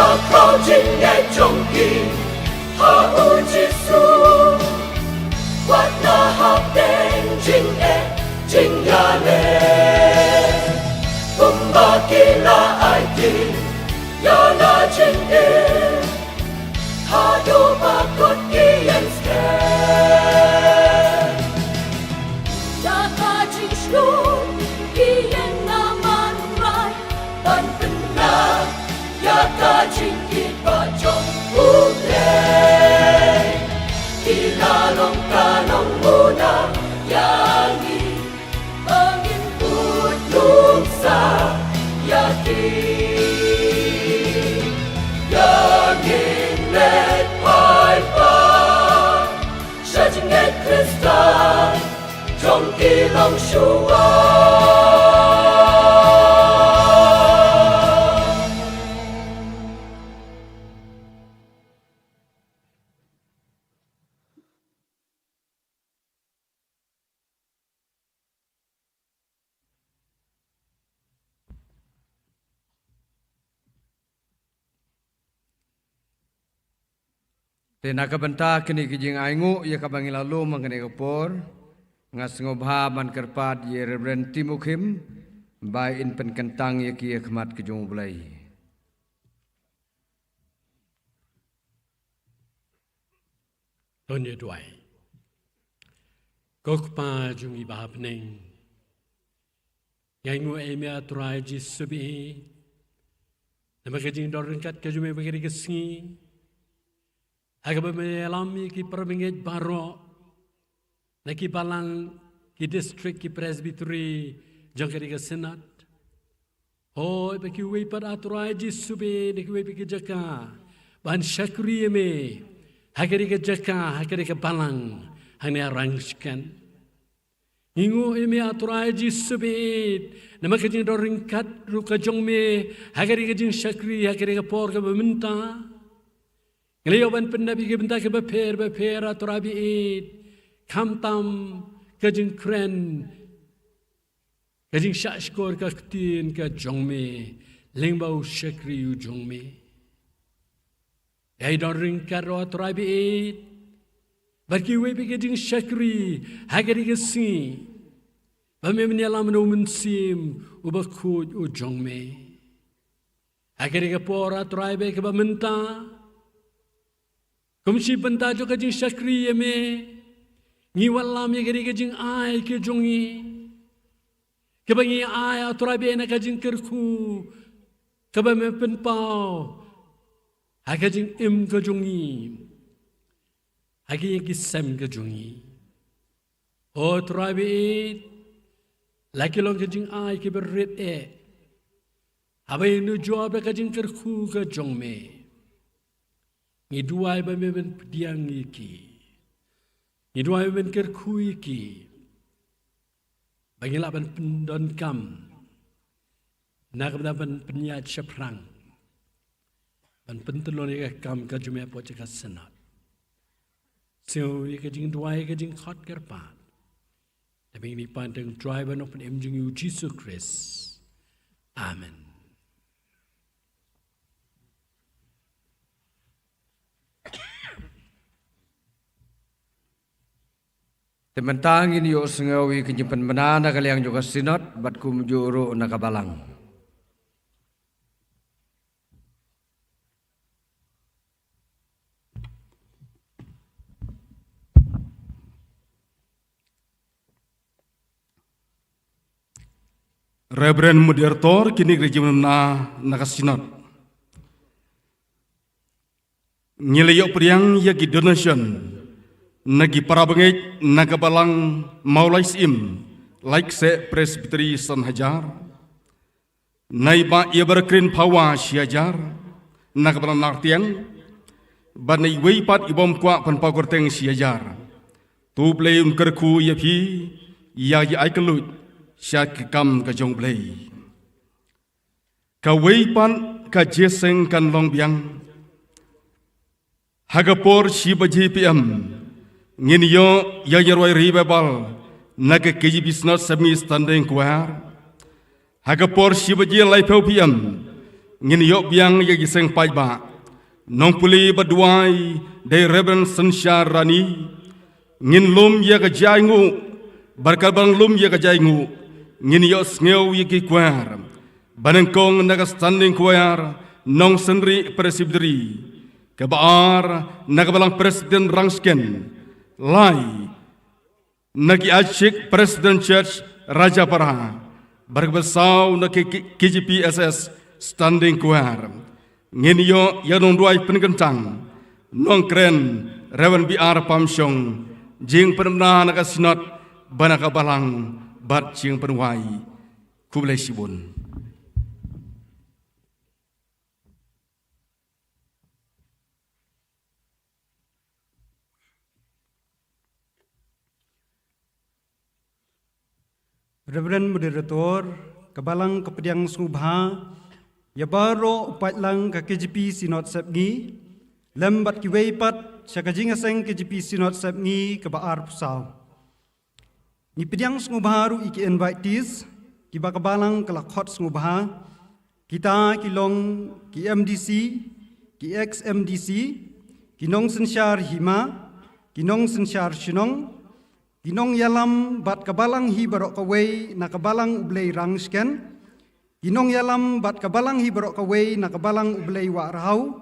Ka jingngeit jong ki ha U Jisu, wat na hapdeng jingeh jingïaleh, kumba ki la aiti ïa la jingim, haduh ba kut ki ïeng skhem. Da ka jingshlur ki ïeng na man rai ban pynlah ïa ka jingkyrpad jong U Blei. Ki la long ka longmuna ïa ngi, ba ngin bud nuksa ïa ki. Ïa ngin leit paidbah sha jingngeit Khristan jong ki longshuwa. Te na ka bynta kine ki jingainguh ïa kaba ngi la lum ha kane ka por, nga sngewbha ban kyrpad ïa Reverend Timo Kim ba in pynkyntang ïa ki ha khmat ka jong U Blei. To ngin ïa duwai. Ko Kpa jong ngi ba ha bneng, ngi ainguh ïa me, A Trai Jisu baieit, namar ka jingdon ryngkat ka jong me ha kane ka sngi, ha kaba me ïalam ïa ki para bangeit baroh na ki balang, ki district, ki presbytery jong kane ka synod. Hooid, ba kiwei pat, A Trai Jisu baieit, na kiwei pat ki jaka ban shakri ïa me ha kane ka jaka, ha kane ka balang, hangne ha Rangshken. Ngi ainguh ïa me, A Trai Jisu baieit, namar ka jingdon ryngkat ruh ka jong me ha kane ka jingshakri ha kane ka por kaba mynta. Ngi la ïoh ban pyndep ïa ki bynta kiba pher bapher, A Trai baieit, khamtam ka jingkren, ka jingshahshkor ka ktien ka jong me lyngba u shakri u jong me. Ïa i don ryngkat ruh, A Trai baieit, bad kiwei pat ki jingshakri ha kane ka sngi, ba me men ïalam na u Mynsiem uba khuid u jong me. Ha kane ka por, A Trai, bad kaba mynta, kum shi bynta jong ka jingshakri ïa me, ngi wallam ïa kane ka jingai ka jong ngi, kaba ngi ai, A Trai baieit, na ka jingkyrkhu kaba me pynpaw ha ka jingim ka jong ngi, ha ki ïing ki sem ka jong ngi. O Trai baieit, la ki long ka jingai kiba rit eh, haba ïeng jubab da ka jingkyrkhu ka jong me, ngi duwai ba me men pdiang ïa ki. Ngi duwai ba men kyrkhu ïa ki, ba ngin lah ban pyndonkam na ka bynta ban pynïaid shaphrang, ban pyntylli ïa ka kam ka jong me hapoh jong ka synod. Sngewbha ïa ka jingduwai, ïa ka jingkhot kyrpad, da ba ngi pan tang Trai bad Nongpynim jong ngi, U Jisu Khrist. Amen. Te mynta ngin ïohsngew ïa ka jingpynbna na ka liang jong ka synod bad kumjuh ruh na ka balang. Reverend Moderator, kine ki jingpynbna na ka synod. Ngi la ïoh pdiang ïa ki donation na ki para bangeit na ka balang Mawlai Syiem, Laitksyeh Presbytery san hajar, na i Bah Evergreen Phawa shi hajar na ka balang Nartiang, bad na iwei pat i bym kwah pynpaw kyrteng shi hajar. To U Blei un kyrkhu ïa phi ïa ki ai kylluid sha ka kam ka jong U Blei. Kawei pat ka jingïaseng kan long biang. Ha ka por shi baje P M ngin ïoh ïa ka rwai revival na ka K J B Synod Semi Standing Choir. Ha ka por shi baje laiphew P M Ngin ïoh biang ïa ki seng paidbah. Nongpule ba duwai dei Reverend Synshar Rani. Ngin lum ïa ka jainguh, bad ka balang lum ïa ka jainguh. Ngin ïoh sngew ïa ki choir. Ba nyngkong na ka Standing Choir Nongsynriah Presbytery. Kaba ar na ka balang Presbyterian Rangshken. Lai na ki Achik Presbyterian Church Rajapara. Bad kaba saw na ki, ki, K G P S S Standing Choir. Ngin ïoh ïa nongduwai pynkyntang, Nongkren Reverend B R Pamshong, jingpynbna na ka Synod bad na ka balang bad jingpynwai. Khublei shibun. Reverend Moderator, ka balang ka pdiang sngewbha ïa baroh u paidlang ka K G P Synod Sepngi, lem bad kiwei pat sha ka jingïaseng K G P Synod Sepngi kaba arphew saw. Ngi pdiang sngewbha ruh ïa ki invitees, kiba ka balang ka la khot sngewbha, kita ki long ki M D C, ki ex M D C, ki nongsynshar hima, ki nongsynshar shnong, ki nongïalam bad ka balang hi baroh kawei na ka balang U Blei Rangshken, ki nongïalam bad ka balang hi baroh kawei na ka balang U Blei Wah Rhau,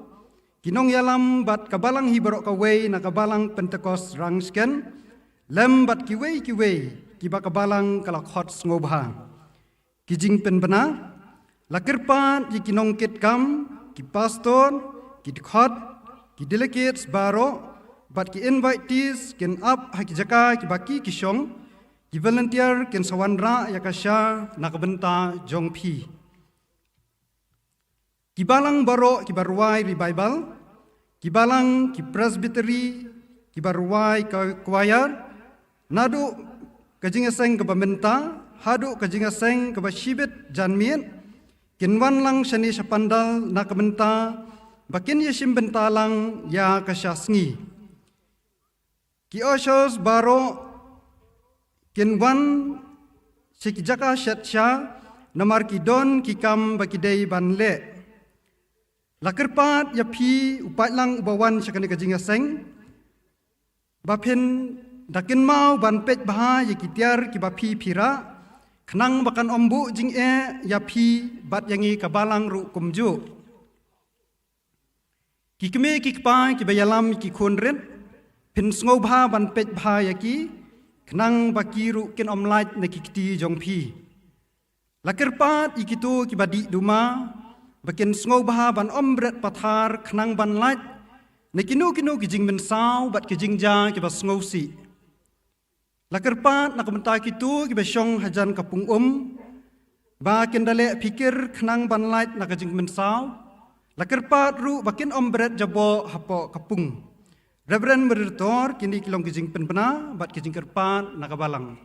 ki nongïalam bad ka balang hi baroh kawei na ka balang Pentekost Rangshken, lem bad kiwei kiwei kiba ka balang ka la khot sngewbha. Ki jingpynbna, la kyrpad ïa ki nongkitkam, ki pastor, ki dkhot, ki delegates baroh, bad ki invitees kin ap ha ki jaka kiba ki ki shong, ki volunteer kin sa wanrah ïa ka sha na ka bynta jong phi. Ki balang baroh kiba rwai revival, ki balang ki presbytery, kiba rwai ka choir, naduh ka jingïaseng kaba mynta haduh ka jingïaseng kaba shibit janmiet, kin wan lang shane sha pandal na ka bynta ba kin ïashim bynta lang ïa ka sha sngi. Ki ushers baroh kin wan sha ki jaka shet sha, namar ki don ki kam ba ki dei ban leh. La kyrpad ïa phi u paidlang uba wan sha kane ka jingïaseng, ba phin da kynmaw ban peit bha ïa ki tiar kiba phi phi rah, khnang ba kan ym buh jingeh ïa phi bad ïa ngi ka balang ruh kumjuh. Ki kmie ki kpa kiba ïalam ïa ki khun rit, phin sngewbha ban peit bha ïa ki, khnang ba ki ruh kin ym lait na ki kti jong phi. La kyrpad ïa kito kiba dih duma, ba kin sngewbha ban ym bret pathar khnang ban lait na kino kino ki jingmynsaw bad ki jingjia kiba sngewsih. La kyrpad na ka bynta kito kiba shong hajan ka pung um, ba kin da leh phikir khnang ban lait na ka jingmynsaw. La kyrpad ruh ba kin ym bret jaboh hapoh ka pung. Reverend Moderator, kine ki long ki jingpynbna bad ki jingkyrpad na ka balang.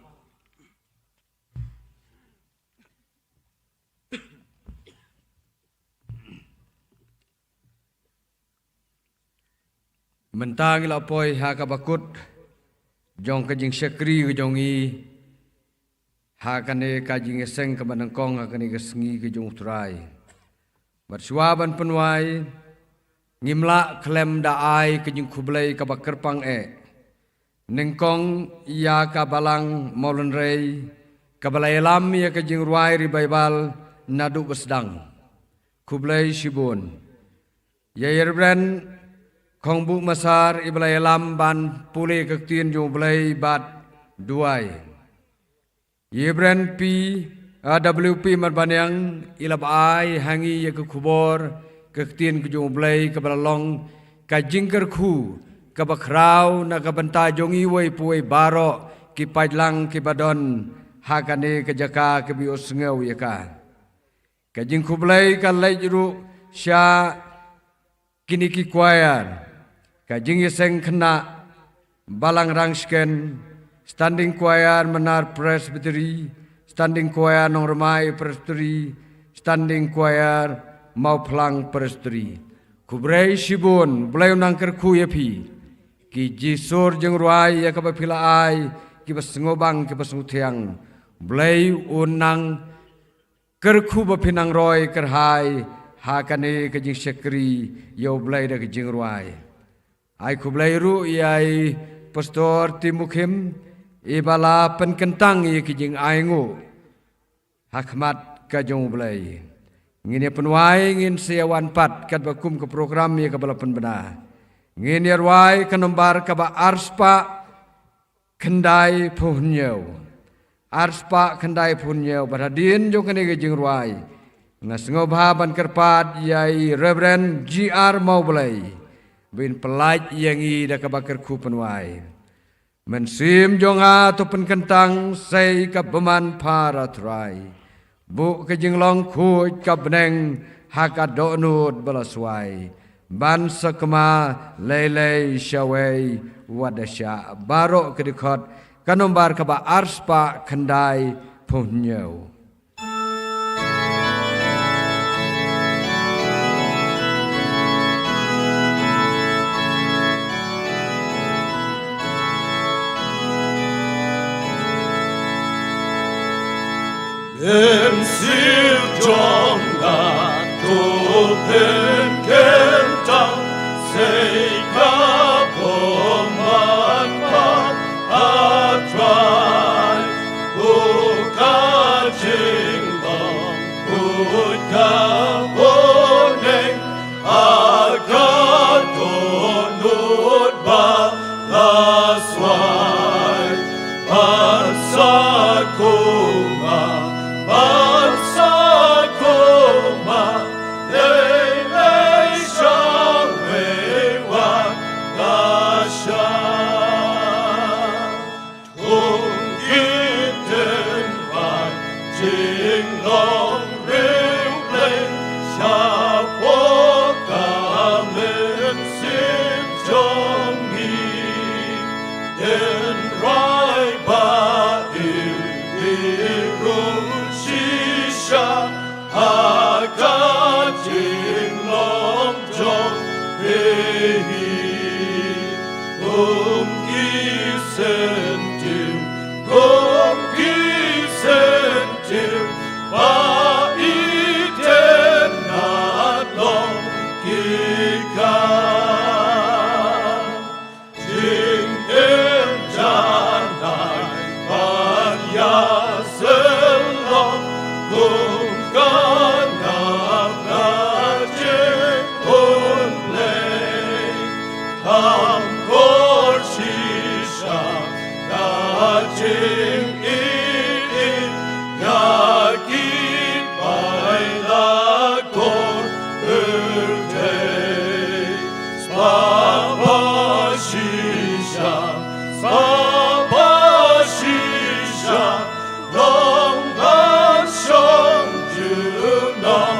Mynta ngi la poi ha kaba kut jong ka jingshakri ka jong ngi ha kane ka jingïaseng kaba nyngkong ha kane ka sngi ka jong U Trai. Bad shuwa ban pynwai, ngim lah khlem da ai ka jingkhublei kaba kyrpang eh nyngkong ïa ka balang Mawlynrei, kaba la ïalam ïa ka jingrwai revival naduh ba sdang. Khublei shibun. Ïa i Reverend Khongbuh Masar, iba la ïalam ban pule ka ktien jong U Blei bad duwai. I Reverend P, ah, W P Marbaniang, i la ba ai ha ngi ïa ka khubor ka ktien ka jong U Blei kaba la long ka jingkyrkhu kaba khraw na ka bynta jong iwei pa iwei baroh ki paidlang kiba don ha kane ka jaka kaba ïohsngew ïa ka. Ka jingkhublei ka leit ruh sha kine ki choir, ka Jingïaseng Khynnah Balang Rangshken, Standing Choir Mnar Presbytery, Standing Choir Nongrmai Presbytery, Standing Choir Mawphlang Presbytery. Khublei shibun, U Blei un nang kyrkhu ïa phi. Ki jingsur jingrwai ïa kaba phi la ai, kiba sngewbang kiba sngewthiang, U Blei un nang kyrkhu ba phin nang roi kyrhai ha kane ka jingshakri ïa U Blei da ka jingrwai. Ai khublei ruh ïa i Pastor Tim Mukhim, i ba la pynkyntang ïa ka jingainguh ha khmat ka jong U Blei. Ngin ïa pynwai, ngin sa ïa wan pat katba kum ka program ïa kaba la pynbna. Ngin ïa rwai ka nombar kaba arspah khyndai phew hynñiew. Arspah khyndai phew hynñiew, bad hadien jong kane ka jingrwai, nga sngewbha ban kyrpad ïa i Reverend G R Mawblei, ba in pyllait ïa ngi da kaba kyrkhu pynwai. Mynsiem jong nga, to pynkyntang sei ka bymman para Trai. Buh ka jinglong khuid ka bneng ha ka dohnud ba la swai, ban sa kma lei lei shawei wat da shah. Baroh ka dkhot, ka nombar kaba arspah khyndai phew hynñiew. Mynsiem jong nga, to pynkyntang sei ka bymman para Trai. Buh ka jinglong khuid ka bneng ha ka dohnud ba la swai, ban sa kma, ban sa kma lei lei shawei wat da shah. Kum ki tynrai jinglong riewblei, shapoh ka mynsiem jong ngi. Tynrai ba ïeit, ïeit ruh shisha ha ka jinglong jong phi. Kum ki syntiew, kum ki syntiew ba itynnad long ki kan. Jingim janai ban ïasyllok, kum ka nap na jingkhublei. Kham kor shisha ka jingïeit ïa ki paidbah. Spah ba shisha, spah ba shisha, long ban shong junom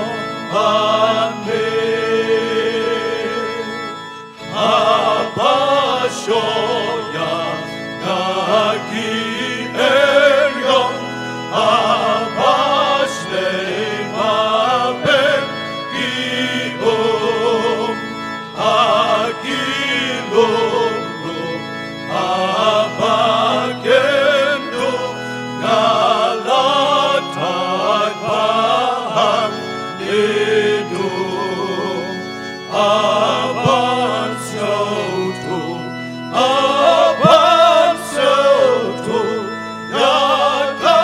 bad me. Haba shoh ïa nga ki eriong, haba shlei ma pep ki um, ha ki lum ruh haba kynduh, nga la thait bha hangne duh. Hap ban sngewthuh, hap ban sngewthuh ïa ka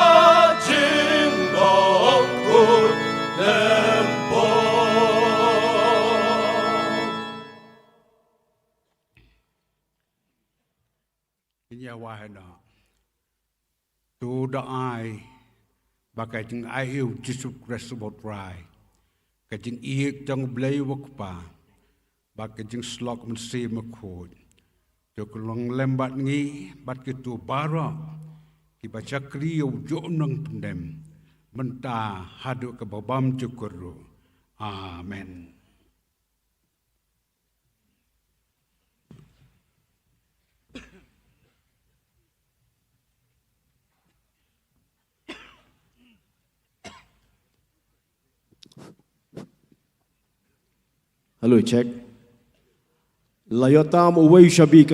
jinglong khuid lem bor. Ngin ïa wai noh. To da ai ba ka jingai ïa u Jisu Khrist uba U Trai, ka jingïeit jong U Blei uba U Kpa, bad ka jingshlok Mynsiem Bakhuid, to ka long lem bad ngi bad kito baroh kiba shakri ïa u juh nongpyndem, mynta haduh kaba bymjukut ruh. Amen. Hello, check. La ïoh tam uwei u shabi